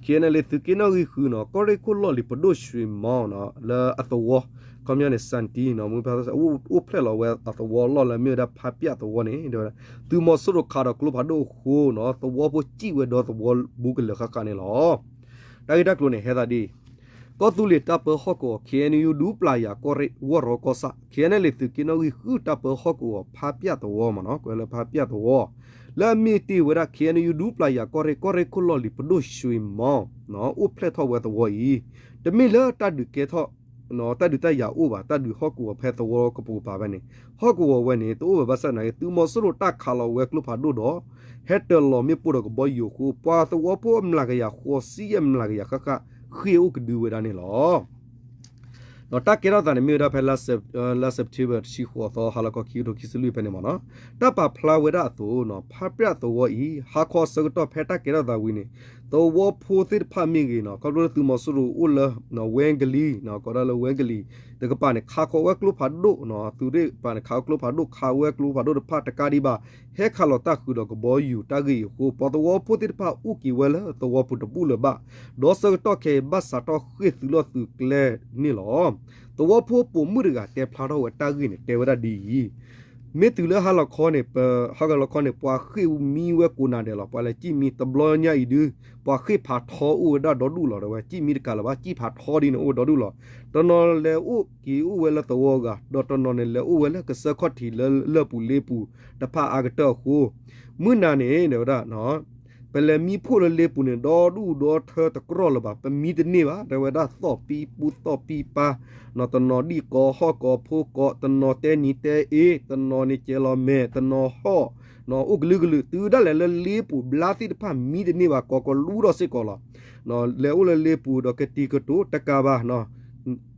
ခ့ၣ်အဲၣ်အဲၣ်လ့ၣ် သုးက့နီၣ်ဂံၢ်ဃုနီၤ, ကီၢ်ရ့ၣ်ခိၣ်လီၢ်လံၤပဒိၣ်ရွှ့ၤမီနီၤ လၢအသဝီ, ခီပညီန့ၣ် စၣ်တံနီၤ မ့ၢ်ဖဲ အိၣ်ဖျဲၣ်လီၤဝဲအသဝီအလီၢ်လၢမ့ၢ်ဝဲဒၣ်ဖါပျၢ်သဝီန့ၣ် တဲဝဲဒၣ် သုးမီၤစိရိၤခးဒီးကျိဖးဒိၣ်အဃိနီၤ သဝီဖိစံၣ်ဝဲဒီးသဝီဘူးကလၢာ်ဃၣ်ဃၣ်န့ၣ်လီၤ. တၢ်ဂ့ၢ်တၢ်ကျိၤန့ၣ် ဟဲသးဒ်အံၤ, ကီၢ်သူလ့ၤတၢ်ပၢဟီၣ်ကဝီၤ ခ့ၣ်အဲၣ်ယူၣ် ဒူပျၢ်ယၤကီၢ်ရ့ၣ်ဝီၢ်ရီကီၢ်ဆၣ်, ခ့ၣ်အဲၣ်အဲၣ်လ့ၣ် သုးက့နီၣ်ဂံၢ်ဃုတၢ်ပၢဟီၣ်ကဝီၤ ဖါပျၢ်သဝီမ့ၢ်နီၤ, ကွဲးလၢဖါပျၢ်သဝီ လၢအမ့ၢ်တ့ၢ်ဝဲဒၣ် ခ့ၣ်အဲၣ်ယူၣ် ဒူပျၢ်ယၤကီၢ်ရ့ၣ် ကီၢ်ရ့ၣ်ခိၣ်လီၢ်လံၤပဒိၣ်ရွှ့ၤမီ အိၣ်ဖျဲၣ်ထီၣ်ဝဲသဝီအံၤ, တမ့ၢ်လၢတၢ်ဒုးကဲထီၣ် တၢ်ဒုးတၢ်ယၤအိၣ်ဘၣ်, တၢ်ဒုးဟီၣ်ကဝီၤဖဲသဝီကပိာ်ကပၤဖဲန့ၣ်, ဟီၣ်ကဝီၤဝဲန့ၣ် တအိၣ်ဘၣ်ဘၣ်ဆၣ်သနာ်က့ သုးမီၤစိရိၤတၢ်ခးလီၤဝဲကျိဖးဒိၣ်ဒီး ဟဲတၢၤလီၤမ့ၣ်ပိၢ်ဒီးကဘီယူၤအဃိ ပှၤသဝီဖိအမျးကယၤဃိးဆံယဲၢ်မျးကယၤဃၣ်ဃၣ် ဃ့ၢ်အိၣ်ကဒုဝဲဒၣ်န့ၣ်လီၤ. ဒီးတၢ်ကဲထီၣ်သးန့ၣ်မ့ၢ်ဝဲဒၣ်ဖဲ လါ September တဆံဃိးသီ ဟါလီၤခီခံကထိခံဆံလွံၢ်ဖဲန့ၣ်မ့ၢ်နီၤ, တၢ်ပာ်ဖျါဝဲဒၣ်အသိးနီၤ ဖါပျၢ်သဝီအံၤ ဟါခီအဆၢကတီၢ်ဖဲတၢ်ကဲထီၣ်သးဝံၤန့ၣ် သဝီဖိသ့ၣ်တဖၣ်မ့ၢ်ဂ့ၤနီၤ ခီဖျိလၢသုးမီၤစိရိၤအိၣ်လၢ ဝဲကလံၤနီၤ ကိးဒၣ်လၢဝဲကလံၤ တကပၤန့ၣ် ခးဃီၤဝဲကျိဖးဒိၣ်နီၤ သုးရ့ၣ်တကပၤန့ၣ် ခးဝဲကျိဖးဒိၣ် ခးဝဲကျိဖးဒိၣ်တဖၣ်တကးဒံးဘၣ် ဟဲခးလီၤတၢ်ဃုာ်ဒီးကဘီယူၤတၢ်ဂ့ၢ်အံၤအဃိ ပှၤသဝီဖိသ့ၣ်တဖၣ်အိၣ်က့ၤဝဲလၢသဝီပူၤတဘူၣ်လၢၤဘၣ်, ဒီးဆၢကတီၢ်ခဲအံၤ ဘၣ်စးထီၣ်ဃ့ၢ်သုးလီၢ်သုးကျဲန့ၣ်လီၤ. သဝီဖိပိာ်မုၣ်တဂၤတဲဖျါထီၣ်ဝဲတၢ်ဂ့ၢ်န့ၣ် တဲဝဲဒၣ်ဒ်အံၤ, မ့ၢ်တုၤလၢဟါလီၤခီန့ၣ် ပ ဟါလီၤခီန့ၣ် ပှၤဃ့ၢ်မံဝဲကိးနၤဒဲးလီၤ. ပှၤလဲၤစံၣ်မံတဘျီညါအံၤဒု ပှၤဃ့ၢ်ဖးထီအိၣ်ဝဲဒၣ်ဒီဒူၣ်လီၤ တဲဝဲ, စံၣ်မံတကးလၢၤဘၣ် စံၣ်ဖးထီဒ်န့ၣ်အိၣ်ဒီဒူၣ်လီၤ. တနီၤလဲၤအိၣ်က့ၤအိၣ်ဝဲလၢသဝီအဂၤ ဒီးတနီၤန့ၣ် လဲၤအိၣ်ဝဲလၢကစၢၢ်ခီၣ်ထံးလၢလၢၢ်ပူၤလ့ပူၤတဖၣ်အါကတၢၢ်အဃိ မုၢ်နၤန့ၣ် တဲဝဲဒၣ် ပလဲၤမံဖှိၣ်လၢလ့ပူၤန့ၣ် ဒီဒူၣ်ဒီထၢတကြီလၢၤဘၣ် ပမံတန့ၢ်ဘၣ် တဲဝဲဒၣ် သီၣ်ပံပူသီၣ်ပံပၢ် တနီၤဒံၣ်ကိးဟီၣ်ကိးဖိကိး တနီၤတဲနံၤတဲအ့ တနီၤန့ၣ်ကဲလီၤမဲာ် တနီၤဟီၣ် အိၣ်ကလုာ်ကလုာ် တုၤဒၣ်လဲာ်လၢလ့ပူၤဘျါသ့ၣ်တဖၣ်မံတန့ၢ်ဘၣ် ကိးကလူဒီးစ့ၢ်ကီးလီၤ. လဲၤအိၣ်လၢလ့ပူၤဒီးကတံၤကတိၤတကးဘၣ်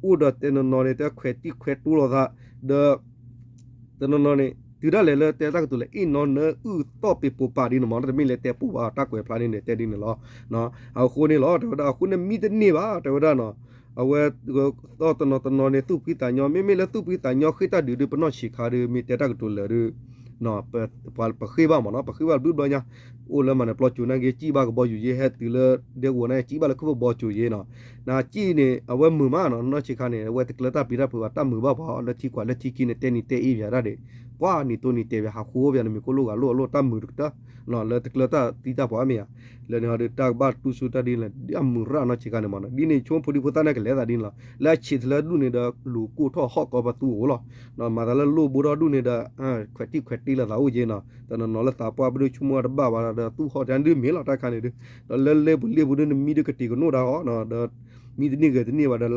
အိၣ်ဒီးတဲနီၤနီၤန့ၣ် တဲခွဲးတံၢ်ခွဲးတိလိာ်သး ဒီး တနီၤနီၤန့ၣ် တုၤဒၣ်လဲာ်လၢတဲတၢ်ကတိၤလၢ အ့ၣ်နီၤနၢအုၣ်သီၣ်ပ့ၤပိာ်ပာ်ဒ်န့ၣ်မ့ၢ် တမ့ၢ်လၢတဲပိာ်ဘၣ်တၢ်ကွဲးဖျါန့ၣ်တဲဒ်န့ၣ်လီၤ. အဃိန့ၣ်လီၤ တဲဝဲဒၣ် အဃိန့ၣ်မံတန့ၢ်ဘၣ် တဲဝဲဒၣ်နီၤ အဝဲ သီၣ်တနီၤတနီၤန့ၣ် သူၣ်ဖှံသးညီ မ့မ့ၢ်လၢသူၣ်ဖှံသးညီဃ့ၢ်တၢ်ဒုးဒုး ပနီၢ်ဆံးခါဒုး မ့ၢ်တဲတၢ်ကတိၤလၢာ်ဒုး ပဃ့ၢ်ဘၣ်မ့ၢ်နီၤ ပဃ့ၢ်ဘၣ်ဘျုးဘျီညါ အိၣ်လၢမၤနၢၤပျီစိၤနာ်က့ စံၣ်ဘၣ်ကဘီယူၤယ့ ဟဲတုၤလၢဒဲကဝီၤနာ်က့ စံၣ်ဘၣ်လၢခုၣ်ဖၢဘီစိၤယ့နီၤ နစံၣ်န့ၣ် အဝဲမုာ်မးနီၤ နီၢ်ဆံးခါန့ၣ် အဝဲတကျၢၤတၢ်ပျံၤတၢ်ဖုးဘၣ် တၢ်မုာ်ဘၣ်ပှၤလၢထံကွၢ်လၢထံခံန့ၣ် တဲနံၤတဲအ့ၣ်ပၠးတၢ်ဒံး ပှၤနံၤတိၢ်နံၤတဲာ်ပှၤ ဟးဃုအိၣ်ပှၤနမ့ၢ်ခိၣ်လိၣ်ဂၤလိၣ်အလိၣ်တၢ်မုာ်တကတၢၢ် လၢတကျၢၤတၢ်သံတၢ်ပှၤမ့ၢ်ဧါ, လၢန့ၣ်ဟီဒီးတၢ်ကဘၣ်တူၢ်ဆူၣ်တၢ်ဒ်န့ၣ် ဒ်အမုာ်ရၣ်နီၢ်ဆံးခါန့ၣ်မ့ၢ်နီၤ, ဒ်န့ၣ်ဆိဖိဒံဖိသၣ်န့ၣ်ကလဲၤသးဒ်န့ၣ်လီၤ, လၢအဆံးတလၢဒူၣ်န့ၣ်ဒီး လူၤကိၢ်ထီၣ်ဟီၣ်ကီပသူအအိၣ်လီၤ, မၤသးလၢလိၣ်ဘိထီၣ်ဒူၣ်န့ၣ်ဒီး ခွဲးတံၢ်ခွဲးတ့လီၤသးအိၣ်က့နီၤ, တနီၤနီၤလၢသးပှၢ်ပဒိၣ်ဆိကမိၣ်တဘၣ်ဘၣ်ဒီး သူၣ်ဟီၣ်တၢ်ဒ်မ့ၢ်လီၤတၢ်ခါန့ၣ်ဒုး, ဒီးလၢလ့ပူၤလ့ပူၤဒုးနမံဒုးကတ့ၤကနိၣ်တၢ်အီၤ, ဒီး မံတန့ၢ်ဂဲၤတန့ၢ်ဘၣ်ဒီး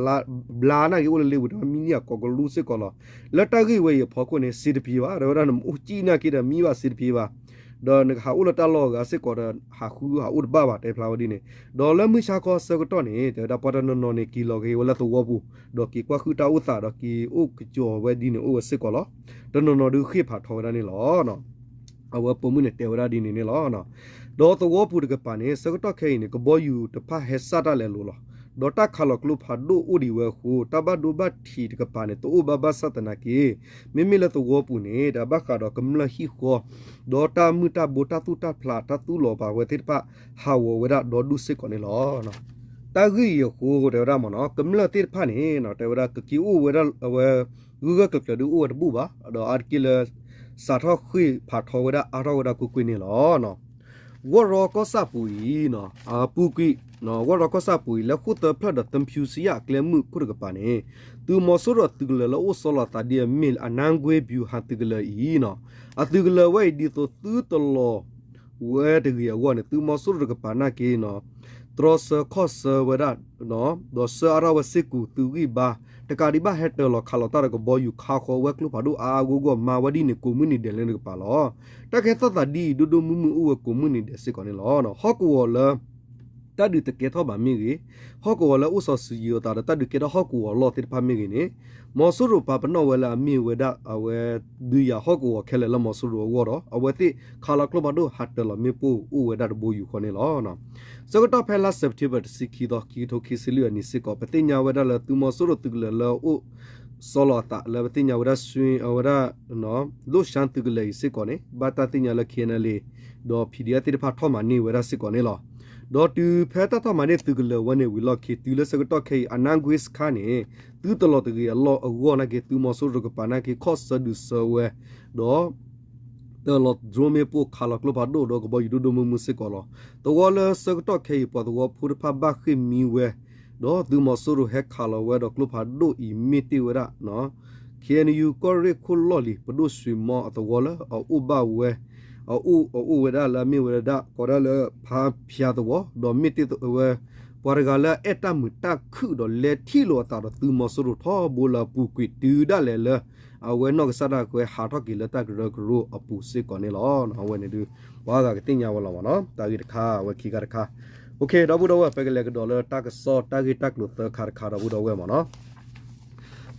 ဘျါနာ်က့အိၣ်လၢလ့ပူၤဒီးမံန့ၢ်အကိးကလူစ့ၢ်ကီးလီၤ, လၢတၢ်ဂ့ၢ်ဝဲအံၤအဖီခိၣ်န့ၣ် စ့တပှ့ၤဘၣ် တဲဝဲဒၣ် နအိၣ်ကံၣ်နာ်က့ဒီးမံဘၣ်စ့တပှ့ၤဘၣ်, ဒီးနကဟးအိၣ်လၢတၢ်လီၢ်အဂၤစ့ၢ်ကီးဒီး ဟးဃုဟးအိၣ်တဘၣ်ဘၣ် တဲဖျါဝဲဒ်န့ၣ်, ဒီးလၢမုၢ်ဆါခီဆၢကတီၢ်န့ၣ် တဲဝဲဒၣ် ပှၤတနီၤနီၤန့ၣ်က့ၤလီၤက့ၤဝဲလၢသဝီပူၤ, ဒီးက့ၤကွၢ်ဃုာ်တၢ်အိၣ်သးဒီးက့ၤအိၣ်ကစီၤဝဲဒ်န့ၣ်အိၣ်ဝဲစ့ၢ်ကီးလီၤ, တနီၤနီၤဒုးဃ့ၢ်ဖးထီဝဲဒၣ်န့ၣ်လီၤ. အဝဲပိာ်မုၣ်န့ၣ်တဲဝဲဒၣ်ဒ်န့ၣ်န့ၣ်လီၤ. ဒီးသဝီပူၤတကပၤန့ၣ် ဆၢကတီၢ်ခဲအံၤန့ၣ် ကဘီယူၤတဖၣ်ဟဲစၢ်တၢ်လဲၤလိၤလီၤ. ဒီးတၢ်ခးလီၤကျိဖးဒိၣ်အိၣ်ဒံးဝဲအဃိ တၢ်ဘၣ်ဒိဘၣ်ထံးတကပၤန့ၣ် တအိၣ်ဘၣ်ဘၣ်ဆၣ်သနာ်က့ မ့မ့ၢ်လၢသဝီပူၤန့ၣ် တၢ်ဘၣ်ဃးဒီးကမျၢၢ်ဟံၣ်ဃီ ဒီးတၢ်မုၢ်တၢ်ဘိတၢ်သူၣ်တၢ်ဖျးတၢ်သူၣ်လီၤပာ်ဝဲသ့ၣ်တဖၣ် ဟးဂီၤဝဲဒၣ်ဒီဒူၣ်စ့ၢ်ကီးန့ၣ်လီၤ. တၢ်ဂ့ၢ်အံၤအဃိတဲဝဲဒၣ်မ့ၢ်နီၤ ကမျၢၢ်သ့ၣ်တဖၣ်န့ၣ် တဲဝဲဒၣ်ကက့ၤအိၣ်ဝဲဒၣ်အဝဲ ဂုၢ်ဂၢၢ်ကျၢၤကျၢၤဒုးအိၣ်ဝဲတဘူၣ်ဘၣ်, ဒီးအါတက့ၢ်လၢ စးထီၣ်ဃ့ၢ်ဖးထီဝဲဒၣ်အါထီၣ်ဝဲဒၣ်ကွ့ၢ်ကွ့ၢ်န့ၣ်လီၤ. ဝီၢ်ရီကီၢ်ဆၣ်ပူၤအံၤ အပူၤကွံာ် ဝီၢ်ရီကီၢ်ဆၣ်ပူၤအံၤ လၢဃိၣ်သၢဖျၢၣ်ဒီးသဖၠူစံယၣ်အကျဲမုၢ်ခိၣ်တကပၤန့ၣ် သုးမီၤစိရိၤသုးကလၢၤလၢအိၣ်ဆီလီၤသးဒ်အမ့ၢ် အနါကွ့ဗျူဟာသုးကလၢၤအံၤ အသုးကလၢၤဝဲအံၤဒ်သိးသုတလီၤ ဝဲတဂ့ၤအဂီၢ်န့ၣ် သုးမီၤစိရိၤတကပၤနာ်က့နီၤ တြီဆၢခီၣ်ဆၢဝဲဒၣ် ဒီးဆှၢအါထီၣ်ဝဲစ့ၢ်ကီးသုးဂံၢ်ဘါ တကးဒံးဘၣ်ဟဲတၢၤလီၤခးလီၤတၢ်ဒီးကဘီယူၤခးဃီၤဝဲကျိဖးဒိၣ်အါအါဂီၢ်ဂီၢ် မၤဝဲဒ်န့ၣ်ကိးမုၢ်နံၤဒဲးလၢတကပၤလီၤ. တၢ်ကဲထီၣ်သးဒ်အံၤ ဒိၣ်ဒိၣ်မုၢ်မုၢ်အိၣ်ဝဲကိးမုၢ်နံၤဒဲးစ့ၢ်ကီးန့ၣ်လီၤ. ဟီၣ်ကဝီၤလၢ တၢ်ဒုးတကဲထီၣ်ဘၣ်မ့ၢ်ဂ့ၤ, ဟီၣ်ကဝီၤလၢအိၣ်စီၤစုၤယံၤအသးဒီးတၢ်ဒုးကဲထီၣ်ဟီၣ်ကဝီၤအလီၢ်သ့ၣ်တဖၣ်မ့ၢ်ဂ့ၤန့ၣ် မီၤစိရိၤပာ်ပနီၣ်ဝဲလၢအမ့ၢ်ဝဲဒၣ်အဝဲ ဒုးယၤဟီၣ်ကဝီၤခဲလၢာ်လၢမီၤစိရိၤအဂီၢ်ဒီး အဝဲသ့ၣ်ခးလီၤကျိဖးဒိၣ်ဟးတၢၤလီၤမ့ၣ်ပိၢ်အိၣ်ဝဲဒၣ်တဘိယူၢ်ဃီန့ၣ်လီၤ. ဆၢကတီၢ်ဖဲလါ September တဆံခံသီ ခံကထိခံဆံလွံၢ်အနံၤစ့ၢ်ကီး ပသ့ၣ်ညါဝဲဒၣ်လၢသုးမီၤစိရိၤသုးကလၢၤလၢအအိၣ် စီလီၤအသးလၢပသ့ၣ်ညါဝဲဒၣ် ဝဲဒၣ် ဒိၣ်ရှါသုးကလၢၤအံၤစ့ၢ်ကီးန့ၣ် ဘၣ်တၢ်သ့ၣ်ညါလၢ K N L A ဒီး P D F သ့ၣ်တဖၣ်ထီၣ်မၤန့ၢ်ဝဲဒၣ်စ့ၢ်ကီးန့ၣ်လီၤ. ဒီးတုၤဖဲတၢ်ထီၣ်မၤန့ၢ်သုးကလၢၤဝဲန့ၣ်ဝံၤလီၢ်ခံ တုၤလၢဆၢကတီၢ်ခဲအံၤ အနါကွ့စခါန့ၣ် သုတလီၤတဂ့ၤအလီၢ်အဂီၢ်နာ်က့ သုးမီၤစိရိၤတကပၤနာ်က့ ခီၣ်ဆၢဒုးဆၢဝဲ ဒီး တၢၤလီၤ drone မ့ၣ်ပိၢ်ခးလီၤကျိဖးဒိၣ်ဒီးကဘီယူၤဒိၣ်ဒိၣ်မုၢ်မုၢ်စ့ၢ်ကီးလီၤ. သဝီလၢဆၢကတီၢ်ခဲအံၤ ပှၤသဝီဖိတဖၣ်ဘၣ်ဃ့ၢ်မှံဝဲ ဒီးသုးမီၤစိရိၤဟဲခးလီၤဝဲဒီးကျိဖးဒိၣ်အံၤမ့ၢ်တ့ၢ်ဝဲဒၣ် K N U ကီၢ်ရ့ၣ်ခိၣ်လီၢ်လံၤ ပဒိၣ်စွ့ၤမီအသဝီလၢအအိၣ်ဘၣ်ဝဲ အအိၣ်အအိၣ်ဝဲဒၣ်လၢအမ့ၢ်ဝဲဒၣ် ကိးဒၣ်လၢ ဖါဖၠါသဝီ ဒီးမ့ၢ်တ့ၢ်ဝဲ ပှၤတဂၤလၢအအဲၣ်တၢ်မုာ်တၢ်ခုၣ်ဒီးလဲၤထံၣ်လိာ်အသးဒီးသုးမီၤစိရိၤထီဘိလၢအပူၤကွံာ်တုၤဒၣ်လဲာ်လၢ အဝဲနီၢ်ကစၢ်ဒၣ်ကွဲးဟးထီၣ်က့ၤလၢတၢ်ကရၢကရိအပူၤစ့ၢ်ကီးန့ၣ်လီၤ. အဝဲန့ၣ်ဒုး ပှၤဂၤကသ့ၣ်ညါဝဲလီၤမ့ၢ်နီၤ တၢ်ဂ့ၢ်တခါ အဝဲခံခါတခါ OK ဒီပုၢ်ဒီဝဲၢ် ပကလဲၤကဒီးလၢတၢ်ကစီၣ်တၢ်ဂ့ၢ်တၢ်ကျိၤသၢခါတခါ ဒီပုၢ်ဒီဝဲၢ်မ့ၢ်နီၤ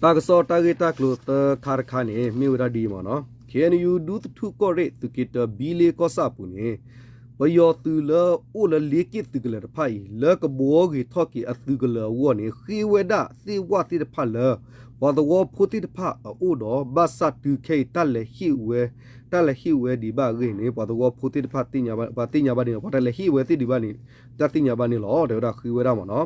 တၢ်ကစီၣ်တၢ်ဂ့ၢ်တၢ်ကျိၤသၢခါတခါန့ၣ် မ့ၢ်ဝဲဒၣ်ဒ်အံၤမ့ၢ်နီၤ K N U ဒူသထူၣ်ကီၢ်ရ့ၣ် သုးက့တၢ ဘံလ့ကီၢ်ဆၣ်အပူၤန့ၣ် ပယီၤသုးလၢအိၣ်လၢလ့က့ၣ်သုးကလၢၤတဖၣ်အံၤ လၢကဘှီဂ့ၤထီၣ်က့ၤအသုးကလၢၤအဂီၢ်န့ၣ် ဃ့ဝဲဒၣ်သ့ၣ်ဝၣ်သ့ၣ်တဖၣ်လၢ ပှၤသဝီဖိသ့ၣ်တဖၣ်အအိၣ်ဒီး ဘၣ်ဆၣ်တုၤခဲအံၤ တၢ်လဲၤဟ့ၣ်ဝဲ တၢ်လဲၤဟ့ၣ်ဝဲဒံးဘၣ်အဂ့ၢ်န့ၣ် ပှၤသဝီဖိသ့ၣ်တဖၣ် ပှၤသ့ၣ်ညါဘၣ်န့ၣ် ပှၤတၢ်လဲၤဟ့ၣ်ဝဲသ့ၣ်ဒံးဘၣ်န့ၣ် တၢ်သ့ၣ်ညါဘၣ်န့ၣ်လီၤ. တဲဝဲဒၣ်ဃ့ဝဲဒၣ်မ့ၢ်နီၤ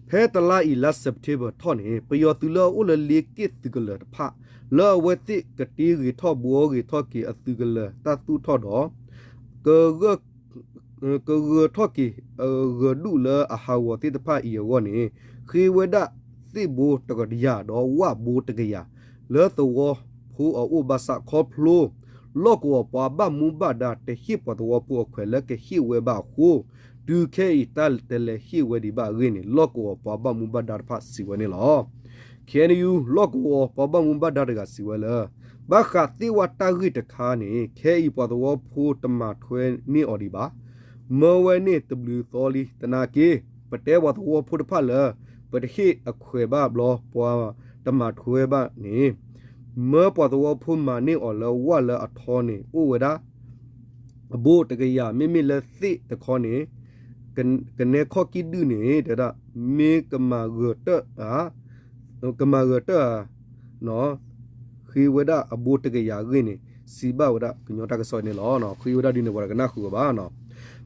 ဖဲတလါအံၤလါ September ထီၣ်န့ၣ် ပယီၤသုးလၢအအိၣ်လၢလ့က့ၣ်သုးကလၢၤတဖၣ် လၢအဝဲသ့ၣ်ကတ့ဂ့ၤထီၣ်ဘှီဂ့ၤထီၣ်က့ၤအသုးကလၢၤတၢ်သူၣ်ထီၣ်ဒီး က ကဂၢၤထီၣ်က့ၤ ဂၢၤဒူၣ်လၢအဟးဂီၤသ့ၣ်တဖၣ်အံၤအဂီၢ်န့ၣ် ဃ့ဝဲဒၣ်သ့ၣ်ဘိတကယၤဒီးဝၣ်ဘိတကယၤ လၢသဝီဖိအအိၣ်ဘၣ်ဆၣ်ခီဖျိ လီၢ်ကဝီၤပှၤဘၣ်မူဘၣ်ဒါတဟ့ၣ်ပှၤသဝီဖိအခွဲးလၢကဟ့ၣ်ဝဲဘၣ်အဃိ တုၤခဲအံၤတၢ်တလဲၤဟ့ၣ်ဝဲဒံးဘၣ်အဂ့ၢ်န့ၣ် လီၢ်ကဝီၤပှၤဘၣ်မူဘၣ်ဒါတဖၣ်စံးဝဲန့ၣ်လီၤ. K N U လီၢ်ကဝီၤပှၤဘၣ်မူဘၣ်ဒါတဂၤစံးဝဲလၢ ဘၣ်ဃးသ့ၣ်ဝၣ်တၢ်ဂ့ၢ်တခါန့ၣ် ခဲအံၤပှၤသဝီဖိတမၤထွဲန့ၢ်အီၤဒံးဘၣ်. မၢဝဲန့ၣ်တဘျုးသီလံ သနာ်က့ ပတဲပှၤသဝီဖိတဖၣ်လၢ ပတဟ့ၣ်အခွဲးဘၣ်ဘျီ ပှၤတမၤထွဲဘၣ်န့ၣ် မၢပှၤသဝီဖိမၤန့ၢ်အီၤလၢဝၣ်လၢအထီန့ၣ် အိၣ်ဝဲဒၣ် အဘိတကယၤ မ့မ့ၢ်လၢသ့ၣ်တခီန့ၣ် ကနဲခီၣ်ကံၣ်ဒုၣ်န့ၣ် တဲဝဲဒၣ် မ့ၢ်ကမၤဂၢၤတၢ်ဧါ ကမၤဂၢၤတၢ်ဧါ ဃ့ဝဲဒၣ်အဘိတကယၤအဂ့ၢ်န့ၣ် စံးဘၣ်ဝဲဒၣ်ကညီတၢ်ကစီၣ်န့ၣ်လီၤ. ဃ့ဝဲဒၣ်ဒ်န့ၣ် ပှၤတကနၣ်ဃုာ်အီၤဘၣ်နီၤ.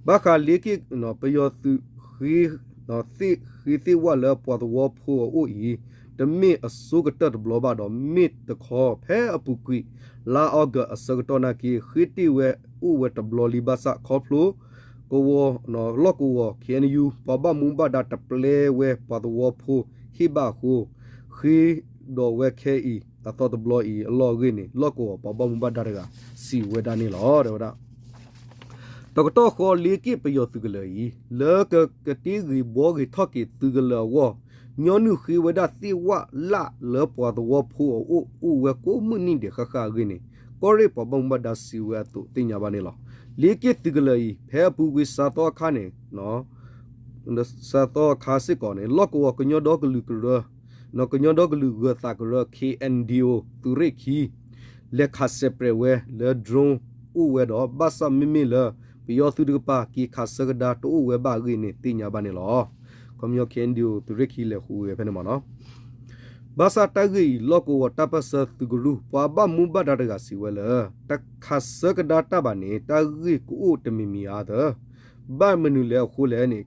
ဘၣ်ဃးလ့က့ၣ် ပယီၤသုးဃ့ သ့ၣ်ဃ့သ့ၣ်ဝၣ်လၢပှၤသဝီဖိအအိၣ်အံၤ တမ့ၢ်အဆိကတၢၢ်တဘျီဘၣ်ဒီး မ့ၢ်တခီဖဲအပူၤကွံာ် လါအီကူးအဆၢကတီၢ်နာ်က့ ဃ့တ့ၢ်ဝဲအိၣ်ဝဲတဘျီလံဘၣ်ဆၣ် ခီဖျိကဝီၤ လီၢ်ကဝီၤ ခ့ၣ်အဲၣ်ယူၣ် ပှၤဘၣ်မူဘၣ်ဒါတပျဲဝဲပှၤသဝီဖိဟ့ၣ်ဘၣ်အဃိ ဃ့ဒီးဝဲခဲအံၤ အသီတဘျီအံၤအလီၢ်အဂ့ၢ်န့ၣ် လီၢ်ကဝီၤပှၤဘၣ်မူဘၣ်ဒါတဂၤစံးဝဲဒၣ်န့ၣ်လီၤ. တဲဝဲဒၣ် တကတီၢ်ဃီ လ့က့ၣ်ပယီၤသုးကလၢၤအံၤ လၢကကတ့ဂ့ၤဘှီဂ့ၤထီၣ်က့ၤသုးကလၢၤအဂီၢ် ညီနုၢ်ဃ့ဝဲဒၣ်သ့ၣ်ဝၣ်လၣ်လၢပှၤသဝီဖိအအိၣ် အိၣ်ဝဲကိးမုၢ်နံၣ်ဒဲးဃၣ်ဃၣ်အဂ့ၢ်န့ၣ် ကီၢ်ရ့ၣ်ပှၤဘၣ်မူဘၣ်ဒါစံးဝဲအသိးသ့ၣ်ညါဘၣ်န့ၣ်လီၤ. လ့က့ၣ်သုးကလၢၤအံၤ ဖဲအပူၤကွံာ်စးသီအခါန့ၣ် စးသီအခါစ့ၢ်ကီးန့ၣ် လီၢ်ကဝီၤကညီဒီကလုာ်ကရၢ ကညီဒီကလုာ်ဂၢၤသးကရၢ ခ့ၣ်အဲၣ်ယူၣ် သုးရ့ၣ်ခံ လဲၤခးစဲးပြဲးဝဲလၢ drone အိၣ်ဝဲဒီး ဘၣ်ဆၣ်မ့မ့ၢ်လၢ ပယီၤသုးတကပၤ က့ၤခးဆၢကဒါတအိၣ်ဝဲဘၣ်အဂ့ၢ်န့ၣ် သ့ၣ်ညါဘၣ်န့ၣ်လီၤ. ခီပညီ ခ့ၣ်အဲၣ်ယူၣ် သုးရ့ၣ်ခံလဲၤဃုဝဲဖဲန့ၣ်မ့ၢ်နီၤ ဘၣ်ဆၣ်တၢ်ဂ့ၢ်အံၤ လီၢ်ကဝီၤတၢ်ပၢၢ်ဆၢသုးကရူၢ် ပှၤဘၣ်မူဘၣ်ဒါတဂၤစံးဝဲလၢ တခးဆၢကဒါတၢ်ဘၣ်န့ၣ် တၢ်ဂ့ၢ်ကအိၣ်တမံၤမံၤဧါသၢ ဘၣ်မနုၤလဲၣ်အဃိလဲၣ်န့ၣ်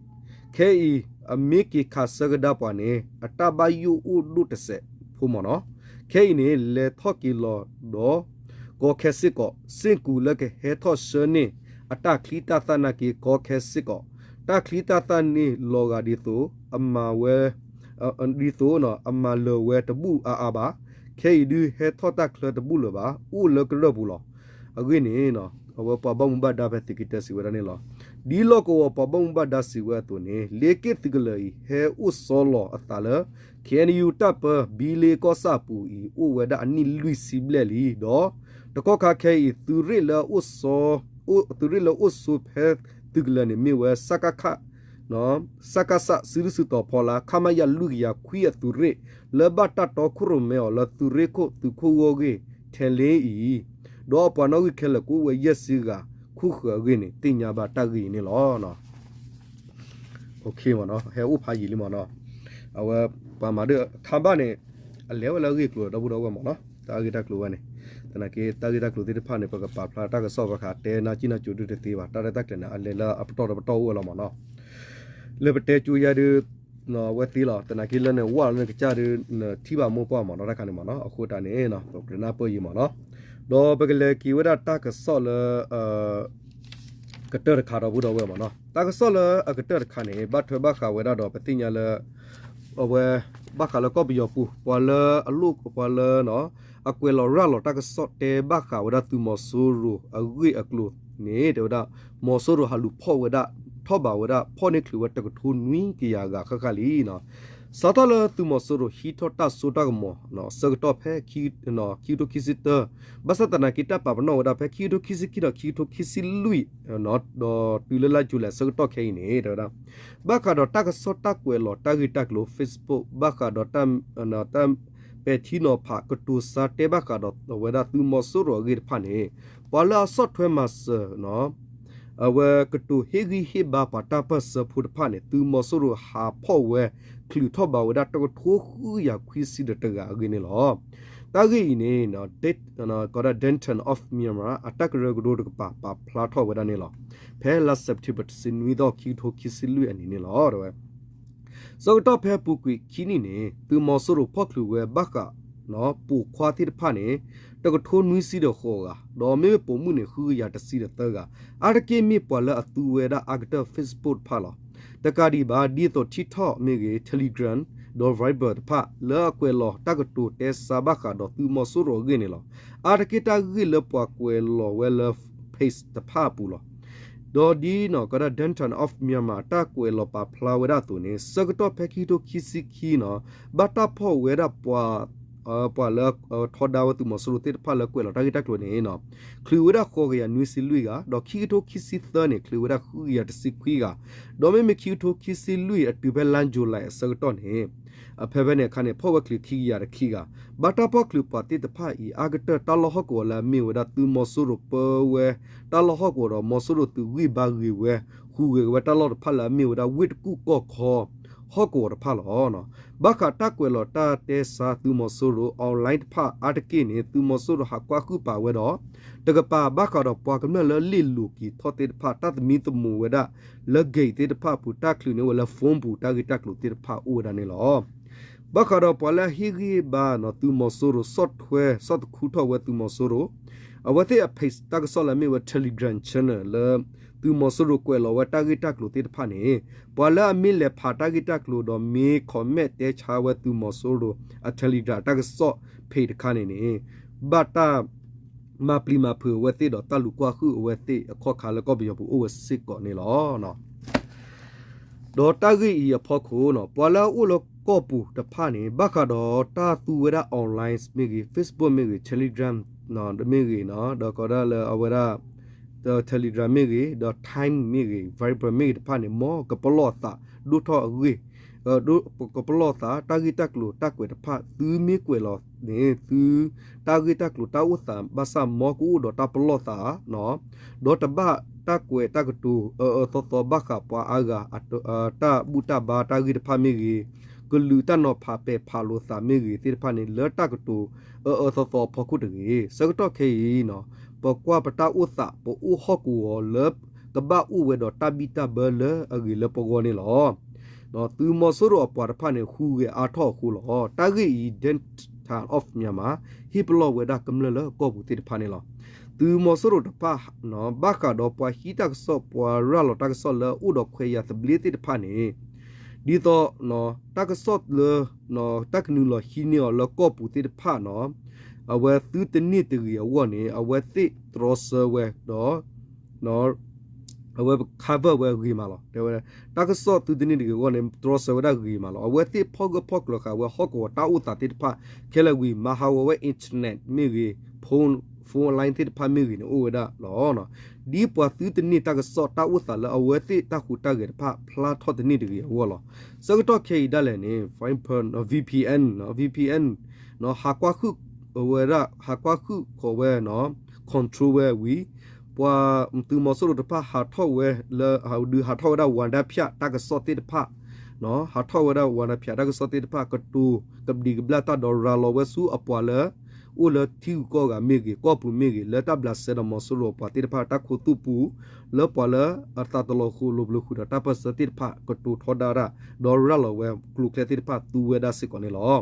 ခဲအံၤ အမ့ၢ်က့ၤခးဆၢကဒါပှၤန့ၣ် အတၢ်ဘၣ်ယိၣ်အိၣ်ဒိၣ်တစဲးဖိမ့ၢ်နီၤ ခဲအံၤန့ၣ် လဲၤထီၣ်က့ၤလီၤဒီး ကီခဲစ့ၢ်ကီး စ့ၢ်ကီးလၢကဟဲထီၣ်ဆှၢန့ၢ် အတၢ်ချံတၢ်သၣ်နာ်က့ ကီခဲစ့ၢ်ကီး တၢ်ချံတၢ်သၣ်န့ၣ်လီၤဂာ်ဒ်သိး အမၤဝဲ ဒ်သိး အမၤလၢာ်ဝဲတဘူၣ်အါအါဘၣ်. ခဲအံၤဒုးဟဲထီၣ်တၢ်ချၢတဘူၣ်လၢၤဘၣ် အိၣ်လၢကရၢၢ်ပူၤလီၤ. အဂ့ၢ်န့ၣ် အဝဲပှၤဘၣ်မူဘၣ်ဒါဖဲသုးက့တၢစံးဝဲဒၣ်န့ၣ်လီၤ. ဒ်လီၢ်ကဝီၤပှၤဘၣ်မူဘၣ်ဒါစံးဝဲအသိးန့ၣ် လ့က့ၣ်သုးကလၢၤအံၤ ဟဲအိၣ်ဆီလီၤအသးလၢ ခ့ၣ်အဲၣ်ယူၣ် တၢ်ပၢ ဘံလ့ကီၢ်ဆၣ်အပူၤအံၤ အိၣ်ဝဲဒၣ်အနံၣ်လွံၢ်ဆံဘျဲၣ်လံဒီး တကီၢ်ခါခဲအံၤ သုးရ့ၣ်လၢအအိၣ်ဆိး သုးရ့ၣ်လၢအအိၣ်ဆိးဖဲသုးကလၢၤန့ၣ် မ့ၢ်ဝဲ စကခ စကစ စုဒုၣ်စုတီၤဖီလာ် ခမရ လွံၢ်ကယၤခွံအသုးရ့ၣ် လၢဘၣ်တၢ်တီခိၣ်ရိၣ်မဲအီၤလၢသုးရ့ၣ်ခိၣ်သုးခိၣ်ဂီၢ်ဂ့ၢ် ထဲလ့အံၤ ဒီးအပှၤနီၣ်ဂံၢ်ခဲလၢာ်ကအိၣ်ဝဲယဲၢ်ဆံဂၤ ခိၣ်ဃၢၤအဂ့ၢ်န့ၣ် သ့ၣ်ညါဘၣ်တၢ်ဂ့ၢ်အံၤန့ၣ်လီၤ. ဟဲအိၣ်ဖးယံာ်လံမ့ၢ်နီၤ, အဝဲပှၤမၤဒၢၣ်ထါဘၣ်န့ၣ် အလဲၤဝဲလၢအဂ့ၢ်အကျိၤဒီပုၢ်ဒီဝဲၢ်မ့ၢ်နီၤ, တၢ်ဂ့ၢ်တၢ်ကျိၤဝဲန့ၣ်, သနာ်က့ တၢ်ဂ့ၢ်တၢ်ကျိၤသ့ၣ်တဖၣ်န့ၣ် ပကပာ်ဖျါတၢ်ကစီၣ်ဘၣ်ဃး တဲနါစံၣ်နါကိၤဒုတသ့ဘၣ်, တၢ်ရဲၣ်တၢ်ကျဲၤန့ၣ် အလဲၤလၢအပတီၢ်ဒီးပတီၢ်အိၣ်ဝဲလီၤမ့ၢ်နီၤ, လၢပတဲကၠိယါဒု ဝဲသ့လီၤ, သနာ်က့လၢနဝၣ်လၢနကစၢ်ဒု နထံၣ်ဘၣ်မိၢ်ပှၢ်မ့ၢ်နီၤ, တၢ်ခါန့ၣ်မ့ၢ်နီၤ, အဃိတၢ်န့ၣ် ပကနၢ်ပၢၢ်ယံၤမ့ၢ်နီၤ, ဒီးပကလဲၤက့ၤဝဲဒၣ်တၢ်ကစီၣ်လၢ ကတၢၢ်တခါဒီပုၢ်ဒီဝဲၢ်မ့ၢ်နီၤ, တၢ်ကစီၣ်လၢအကတၢၢ်တခါန့ၣ် ဘၣ်ထွဲဘၣ်ဃးဝဲဒၣ်ဒီး ပသ့ၣ်ညါလၢ အဝဲ ဘၣ်ဃးလၢကီၢ်ပယီၤပူၤ ပှၤလၢအလိၣ်ပှၤလၢ အကွဲးလီၤရၤလီၤတၢ်ကစီၣ်တဲဘၣ်ဃးဝဲဒၣ်သုးမီၤစိရိၤအဂ့ၢ်အကျိၤန့ၣ် တဲဝဲဒၣ် မီၤစိရိၤဟးလူၤဖီၣ်ဝဲဒၣ် ထီၣ်ဘးဝဲဒၣ် ဖီၣ်န့ၢ်ချုးဝဲတကထိနွံကယၤဂၤဃၣ်ဃၣ်လံနီၤ, စးထီၣ်လၢသုးမီၤစိရိၤဟံးထီၣ်တၢ်စိတၢ်ကမီၤ ဆၢကတီၢ်ဖဲ ခံကထိခံဆံတၢ ဘၣ်ဆၣ်သနာ်က့တၢ်ပာ်ပနီၣ်ဝဲဒၣ်ဖဲခံကထိခံဆံခံဒီးခံကထိခံဆံလွံၢ် ဒီးတုၤလၢလါယူၤလံအဆၢကတီၢ်ခဲအံၤန့ၣ် တဲဝဲဒၣ် ဘၣ်ဃးဒီးတၢ်ကစီၣ်တၢ်ကွဲးလီၤတၢ်ဂ့ၢ်တၢ်ကျိၤ Facebook ဘၣ်ဃးဒီး တၢ်ပဲာ်ထံနီၤဖး ကတိၤဆါတဲဘၣ်ဃးဒီးဝဲဒၣ်သုးမီၤစိရိၤအဂ့ၢ်တဖၣ်န့ၣ် ပှၤလၢအဆီၣ်ထွဲမၤစၢၤ အဝဲကတိၤဟ့ၣ်ဂံၢ်ဟ့ၣ်ဘါပှၤတၢ်ပၢၢ်ဆၢဖိတဖၣ်န့ၣ် သုးမီၤစိရိၤဟးဖီၣ်ဝဲ ချုးထီၣ်ဘးဝဲဒၣ်တကထိဃုကယၤခွံဆံဒီးတဂၤအဂ့ၢ်န့ၣ်လီၤ. တၢ်ဂ့ၢ်အံၤန့ၣ် ကီးဒၣ် Denton of Myanmar အတၢ်ကရၢကရိတကပၤ ပာ်ဖျါထီၣ်ဝဲဒၣ်န့ၣ်လီၤ. ဖဲလါစဲးပထ့ဘၢၣ် တဆံနွံသီ ခံကထိခံဆံလွံၢ်အနံၤန့ၣ်လီၤ. ဆၢကတီၢ်ဖဲအပူၤကွံာ်ခံနံၣ်န့ၣ် သုးမီၤစိရိၤဖီၣ်ချုးဝဲဘၣ်ဃး ပိာ်ခွါသ့ၣ်တဖၣ်န့ၣ် တကထိနွံဆံဒီးဃိးဂၤ, ဒီးမ့မ့ၢ်ပိာ်မုၣ်န့ၣ် ဃုကယၤတဆံဒီးသၢဂၤ, အါတက့ၢ်မ့ၢ်ပှၤလၢအသူဝဲဒၣ်အါကတၢၢ် Facebook တဖၣ်လီၤ. တကးဒံးဘၣ် ဒ်သိး TikTok မ့ၢ်ဂ့ၤ Telegram ဒီး Viber တဖၣ် လၢအကွဲးလီၤတၢ်ကတိၤတဲဆါဘၣ်ဃးဒီးသုးမီၤစိရိၤအဂ့ၢ်န့ၣ်လီၤ. အါတက့ၢ်တၢ်ဂ့ၢ်လၢပှၤကွဲးလီၤဝဲလၢ page တဖၣ်အပူၤလီၤ. ဒီးဒ်နီၤ ကီးဒၣ် Denton of Myanmar တၢ်ကွဲးလီၤပာ်ဖျါဝဲဒၣ်အသိးန့ၣ် ဆၢကတီၢ်ဖဲခံကထိခံဆံခံနီၤ ဘၣ်တၢ်ဖီၣ်ဝဲဒၣ်ပှၤ ပှၤလၢထီဒါဝဲသုးမီၤစိရိၤသ့ၣ်တဖၣ်လၢကွဲးလီၤတၢ်ဂ့ၢ်တၢ်ကျိၤန့ၣ်နီၤ ချုးဝဲဒၣ်ဃိးကယၤနွံဆံလွံၢ်ဂၤ, ဒီးခံကထိခံဆံသၢန့ၣ် ချုးဝဲဒၣ်ဃုကယၤတဆံခွံဂၤ, ဒီးမ့မ့ၢ်ခံကထိခံဆံလွံၢ်အတုၤဖဲလါယူၤလံအဆၢကတီၢ်န့ၣ် အဖဲဖဲန့ၣ်အခါန့ၣ် ဖီၣ်ဝဲချုးခံကယၤတခံဂၤ, ဘၣ်တၢ်ဖီၣ်ချုးပှၤသ့ၣ်တဖၣ်အံၤ အါကတၢၢ်တၢ်လီၢ်ဟီၣ်ကဝီၤလၢအမ့ၢ်ဝဲဒၣ်သုးမီၤစိရိၤပၢဝဲ တၢ်လီၢ်ဟီၣ်ကဝီၤဒီး မီၤစိရိၤသုးဂံၢ်ဘါဂ့ၤဝဲ ဟူးဂဲၤဝဲတၢ်လီၢ်တဖၣ်လၢအမ့ၢ်ဝဲဒၣ်ဝ့ၢ်တကူၣ်ကီၢ်ခီ ဟီၣ်ကဝီၤတဖၣ်လီၤ. ဘၣ်ဃးတၢ်ကွဲးလီၤတၢ်တဲဆါသုးမီၤစိရိၤ online တဖၣ်အါတက့ၢ်န့ၣ် သုးမီၤစိရိၤဟးကွၢ်ဟုၣ်ပာ်ဝဲဒီး တကပၤဘၣ်ဃးဒီးပှၤကမျၢၢ်လၢလ့ၣ်လိၤက့ၤထီၣ်သ့ၣ်တဖၣ် တၢ်သမံသမိးဝဲဒၣ်လၢ gate သ့ၣ်တဖၣ်အပူၤ တၢ်ချုးန့ၢ်ဝဲလၢ phone ပူၤ တၢ်ဂ့ၢ်တၢ်ကျိၤသ့ၣ်တဖၣ်အိၣ်ဝဲဒၣ်န့ၣ်လီၤ. ဘၣ်ဃးဒီးပှၤလၢအဟ့ၣ်ဂံၢ်ဘါနီၤ သုးမီၤစိရိၤ ဆီၣ်ထွဲ ဆီၣ်တခူထီၣ်ဝဲသုးမီၤစိရိၤ အဝဲသ့ၣ်အ page တၢ်ကစီၣ်လၢအမ့ၢ်ဝဲ Telegram channel လၢ သုးမီၤစိရိၤကွဲးလီၤဝဲတၢ်ဂ့ၢ်တၢ်ကျိၤသ့ၣ်တဖၣ်န့ၣ် ပှၤလၢအမ့ၢ်လဲၤဖးတၢ်ဂ့ၢ်တၢ်ကျိၤဒီးမ့ၢ် comment တဲဆါဝဲသုးမီၤစိရိၤအ Telegram တၢ်ကစီၣ် page တခါန့ၣ်န့ၣ် ဘၣ်တၢ် မၤပျံၤမၤဖုးအဝဲသ့ၣ်ဒီးတၢ်လူၤကွၢ်ဟုၣ်အဝဲသ့ၣ်အခီၣ်ခါလၢကီၢ်ပယီၤပူၤအိၣ်ဝဲစ့ၢ်ကီးန့ၣ်လီၤ. ဒီးတၢ်ဂ့ၢ်အံၤအဖီခိၣ်နီၤ ပှၤလၢအအိၣ်လၢကီၢ်ပူၤတဖၣ်န့ၣ် ဘၣ်ဃးဒီးတၢ်သူဝဲဒၣ် online မ့ၢ်ဂ့ၤ Facebook မ့ၢ်ဂ့ၤ Telegram မ့ၢ်ဂ့ၤနီၤ ဒီးကီးဒၣ်လၢအဝဲဒၣ် Telegram မ့ၢ်ဂ့ၤ ဒီး Time မ့ၢ်ဂ့ၤ Viber မ့ၢ်ဂ့ၤတဖၣ်န့ၣ် မ်ကပလီၢ်သးဒိၣ်ထီၣ်အဂ့ၢ် ကပလီၢ်သးတၢ်ဂ့ၢ်တၢ်ကျိၤတၢ်ကွဲးတဖၣ် သုမ့ၢ်ကွဲးလီၤန့ၣ် သု တၢ်ဂ့ၢ်တၢ်ကျိၤတၢ်အိၣ်သးဘၣ်ဆၣ် မ်ကအိၣ်ဒီးတၢ်ပလီၢ်သးနီၤ ဒီးတဘၣ်တၢ်ကွဲးတၢ်ကတိၤအၢအၢသီသီဘၣ်ဃးပှၤအါဂၤ တၢ်ဘူၣ်တၢ်ဘါတၢ်ဂ့ၢ်တဖၣ်မ့ၢ်ဂ့ၤ, ကလုာ်တၢ်နီၤဖးပဲာ်ဖးလိာ်သးမ့ၢ်ဂ့ၤသ့ၣ်တဖၣ်န့ၣ် လၢတၢ်ကတိၤအၢအၢသီသီအဖီခိၣ်တဂ့ၤ. ဆၢကတီၢ်ခဲအံၤနီၤ ပကွၢ်ပတၢ်အိၣ်သး ပအိၣ်ဟီၣ်ကဝီၤလၢကဘၣ်အိၣ်ဝဲဒီးတၢ်ဘံၣ်တၢ်ဘၢလၢအဂ့ၤလၢပဂီၢ်န့ၣ်လီၤ. သုးမီၤစိရိၤအပှၤတဖၣ်န့ၣ် ဟူးဂဲၤအါထီၣ်အဃိလီၤ. တၢ်ဂ့ၢ်အံၤ Deng Xiaoping of Myanmar ဟ့ၣ်ပလီၢ်ဝဲဒၣ်ကမျၢၢ်လၢကီၢ်ပူၤသ့ၣ်တဖၣ်န့ၣ်လီၤ. သုးမီၤစိရိၤတဖၣ် ဘၣ်ဃးဒီးပှၤဟံးတၢ်ကစီၣ် ပှၤရၤလီၤတၢ်ကစီၣ်လၢအအိၣ်ဒီးခွဲးယာ်သဘျ့သ့ၣ်တဖၣ်န့ၣ် ဒ်သိး တၢ်ကစီၣ်လၢ တၢ်ကနုာ်လီၤဟံးန့ၢ်အီၤလၢကီၢ်ပူၤသ့ၣ်တဖၣ်နီၤ အဝဲသုတန့ၢ်တဂ့ၤအဂီၢ်န့ၣ် အဝဲသ့ၣ်တြီဆၢဝဲဒီး အဝဲ cover ဝဲဂ့ၤမးလီၤ. တဲဝဲ တၢ်ကစီၣ်သုတန့ၢ်တဂ့ၤအဂီၢ်န့ၣ် တြီဆၢဝဲဒၣ်ဂ့ၤမးလီၤ. အဝဲသ့ၣ်ဖီၣ်ဂၢၢ်ဖီၣ်ကျၢၤဃာ်ဝဲဟီၣ်ကဝီၤတၢ်အိၣ်သးသ့ၣ်တဖၣ်ခဲလၢာ်ဝံၤ မၤဟးဂီၤဝဲ internet မ့ၢ်ဂ့ၤ phone phone line သ့ၣ်တဖၣ်မ့ၢ်ဂ့ၤန့ၣ် အိၣ်ဝဲဒၣ်လီၤ. ဒ်ပှၤသုတန့ၢ်တၢ်ကစီၣ်တၢ်အိၣ်သးလၢအဝဲသ့ၣ်တၢ်ဟူးတၢ်ဂဲၤတဖၣ်ဖျါထီၣ်တန့ၢ်တဂ့ၤအဂီၢ်လီၤ. ဆၢကတီၢ်ခဲအံၤဒၣ်လဲာ်န့ၣ် VPN VPN ဟးကွၢ်ဟုၣ်ဝဲဒၣ် ဟးကွၢ်ဟုၣ်ဃီၤဝဲ control ဝဲဝံၤ ပှၤသုးမီၤစိရိၤတဖၣ်ဟးထီၣ်ဝဲလၢ ဒုးဟးထီၣ်ဝဲဒၣ် ဝါဒဖြန့် တၢ်ကစီၣ်သ့ၣ်တဖၣ် ဟးထီၣ်ဝဲဒၣ် ဝါဒဖြန့် တၢ်ကစီၣ်သ့ၣ်တဖၣ် ကတိၤကဘျံးကဘျၣ်တၢ်ဒီးရၤလီၤဝဲဆူအပှၤလၢ အိၣ်လၢထံဂုၤကီၢ်ဂၤမ့ၢ်ဂ့ၤ ကီၢ်ပူၤမ့ၢ်ဂ့ၤ လၢတၢ်ဘျးစဲဒီးမီၤစိရိၤအပှၤသ့ၣ်တဖၣ် တၢ်ခိသူၣ်ပူၤ လၢပှၤလၢအသးတလီၤဃိၤလိၤဘျုးဃုာ်ဒီးတၢ်ပၢၢ်ဆၢသ့ၣ်တဖၣ် ကတိၤထီဒါတၢ် ဒီးရၤလီၤဝဲကျိၤကျဲသ့ၣ်တဖၣ် သူဝဲဒၣ်စ့ၢ်ကီးန့ၣ်လီၤ.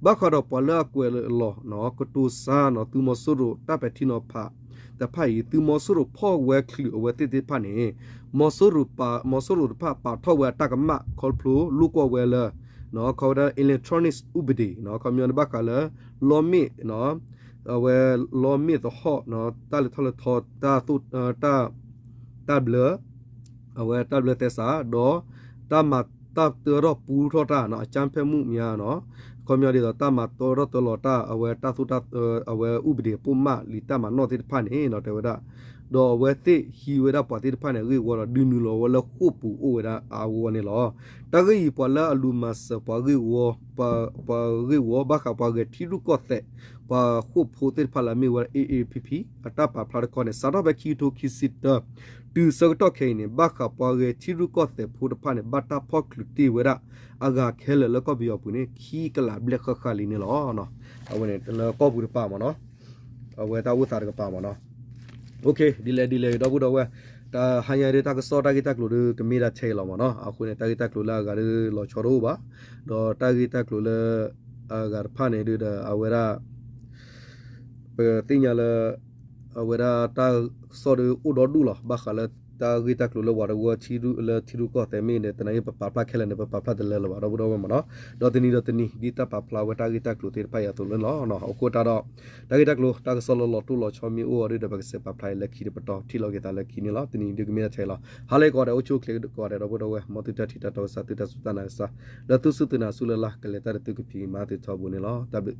ဘၣ်ဃးဒီးပှၤလၢအကွဲးလီၤ ကတိၤစါနီၤ သုးမီၤစိရိၤတၢ်ပဲာ်ထံနီၤဖးတဖၣ်အံၤ သုးမီၤစိရိၤဖီၣ်ဝဲချုးအဝဲသ့ၣ်သ့ၣ်တဖၣ်န့ၣ် မီၤစိရိၤတဖၣ်ပာ်ထီၣ်ဝဲအတၢ်ကမၣ် ခီဖျိလိာ်ကွီၢ်ဝဲလၢ ခီဝဲဒၣ် electronic ဥပဒေ ခီပညီန့ၣ်ဘၣ်ဃးလၢ လီမ့ၣ် အဝဲလီမ့ၣ်သဟီၣ် တၢ်လဲၤထီၣ်လဲၤထီ တၢ် တၢ်ဘျၢ အဝဲတၢ်ဘျၢသဲစး ဒီး တၢ်မၤတၢ်တၢထီၣ်ပူထီၣ်တၢ်နီၤ အကြမ်းဖက်မှုများ နီၤ ခီပညီဒ်သိး တၢ်မၤတၢထီၣ်တၢလီၤတၢ် အဝဲတၢ်သိၣ်တၢ် အဝဲဥပဒေပုဒ်မ လံာ်တၢ်မၤနီၣ်သ့ၣ်တဖၣ်န့ၣ်နီၤ တဲဝဲဒၣ် ဒီးအဝဲသ့ၣ်ဟံးဝဲဒၣ်ပှၤသ့ၣ်တဖၣ်န့ၣ် အဂ့ၢ်အဝီဒီး ဒုးနုာ်လီၤဝဲလၢဃိာ်ပူၤအိၣ်ဝဲဒၣ်အဂီၢ်န့ၣ်လီၤ. တၢ်ဂ့ၢ်အံၤ ပှၤလၢအလူၤမၤစၢၤပှၤဂ့ၢ်ဝီ ပှၤဂ့ၢ်ဝီ ဘၣ်ဃးပှၤဂဲၤထံရူၢ်ကီၢ်သဲး ပှၤဃိာ်ဖိသ့ၣ်တဖၣ်လၢအမ့ၢ်ဝဲ A A P P အတၢ်ပာ်ဖျါတခီန့ၣ် စးထီၣ်ဖဲခံကထိခံဆံတၢ တုၤဆၢကတီၢ်ခဲအံၤန့ၣ် ဘၣ်ဃးပှၤဂဲၤထံရူၢ်ကီၢ်သဲးဖိတဖၣ်န့ၣ် ဘၣ်တၢ်ဖီၣ်ချုးတ့ၢ်ဝဲဒၣ် အဂၤခဲလၢာ်လၢကီၢ်ပယီၤပူၤန့ၣ် ခံကလးဘျဲၣ်ဃၣ်ဃၣ်လံန့ၣ်လီၤ. အဝဲန့ၣ်လၢကီၢ်ပူၤတပၤမ့ၢ်နီၤ အဝဲတၢ်အိၣ်သးတကပၤမ့ၢ်နီၤ ဒ်လဲၣ်ဒ်လဲၣ်ဂ့ၤ ဒီပုၢ်ဒီဝဲၢ် တၢ်ဟါညါဒ်တၢ်ကစီၣ်တၢ်ဂ့ၢ်တၢ်ကျိၤဒ်ကမ့ၢ်ဒၣ်ထဲအံၤလီၤမ့ၢ်နီၤ အဃိန့ၣ် တၢ်ဂ့ၢ်တၢ်ကျိၤလၢအဂၤဒ်လီၤဆီတအိၣ်ဘၣ် ဒီးတၢ်ဂ့ၢ်တၢ်ကျိၤလၢ အဂၤတဖၣ်န့ၣ်ဒ်ဒီး အဝဲဒၣ် ပသ့ၣ်ညါလၢ အဝဲဒၣ်တၢ်ကစီၣ်ဒ်အိၣ်ဒီဒူၣ်လီၤ ဘၣ်ဃးလၢတၢ်ဂ့ၢ်တၢ်ကျိၤလၢဝးတဝၢထံရူၢ်လၢထံရူၢ်ကီၢ်သဲးမ့ၢ်န့ၣ် တနံၤအံၤပပာ်ဖျါခဲလၢာ်န့ၣ် ပပာ်ဖျါတလၢလၢၤဘၣ် ဒီပုၢ်ဒီဝဲၢ်မ့ၢ်နီၤ ဒီးတနံၤဒီးတနံၤ ဒ်တၢ်ပာ်ဖျါဝဲတၢ်ဂ့ၢ်တၢ်ကျိၤသ့ၣ်တဖၣ်အံၤအသိးလီၤ. အဃိတၢ်ဒီး တၢ်ဂ့ၢ်တၢ်ကျိၤ တၢ်ကစီၣ်လၢလီၤတိၢ်လီၤဆီမ့ၢ်အိၣ်အီၤဒ်ဒီး ပကစဲးပာ်ဖျါအံၤလၢခံတပတီၢ် ထံၣ်လိာ်က့ၤသးလၢခံန့ၣ်လီၤ. တနံၤအံၤဒ်ကမ့ၢ်ဒၣ်ထဲအံၤလီၤ. ဟါလၢဂ့ၤကိးဂၤဒဲး အိၣ်ဆူၣ်အိၣ်ချ့ကိးဂၤဒဲး ဒီပုၢ်ဒီဝဲၢ် မ်သုတၢ်ထံၣ်တၢ်တီကစၢ် သုတၢ်စူၢ်တၢ်နာ်ကစၢ် လၢသုစူၢ်သုနာ်ဆူလၢ်လၢ် ကလဲၤတၢ်ဒီးသုကဖံးမၤသုထီဘိန့ၣ်လီၤ. တၢ်ဘျုး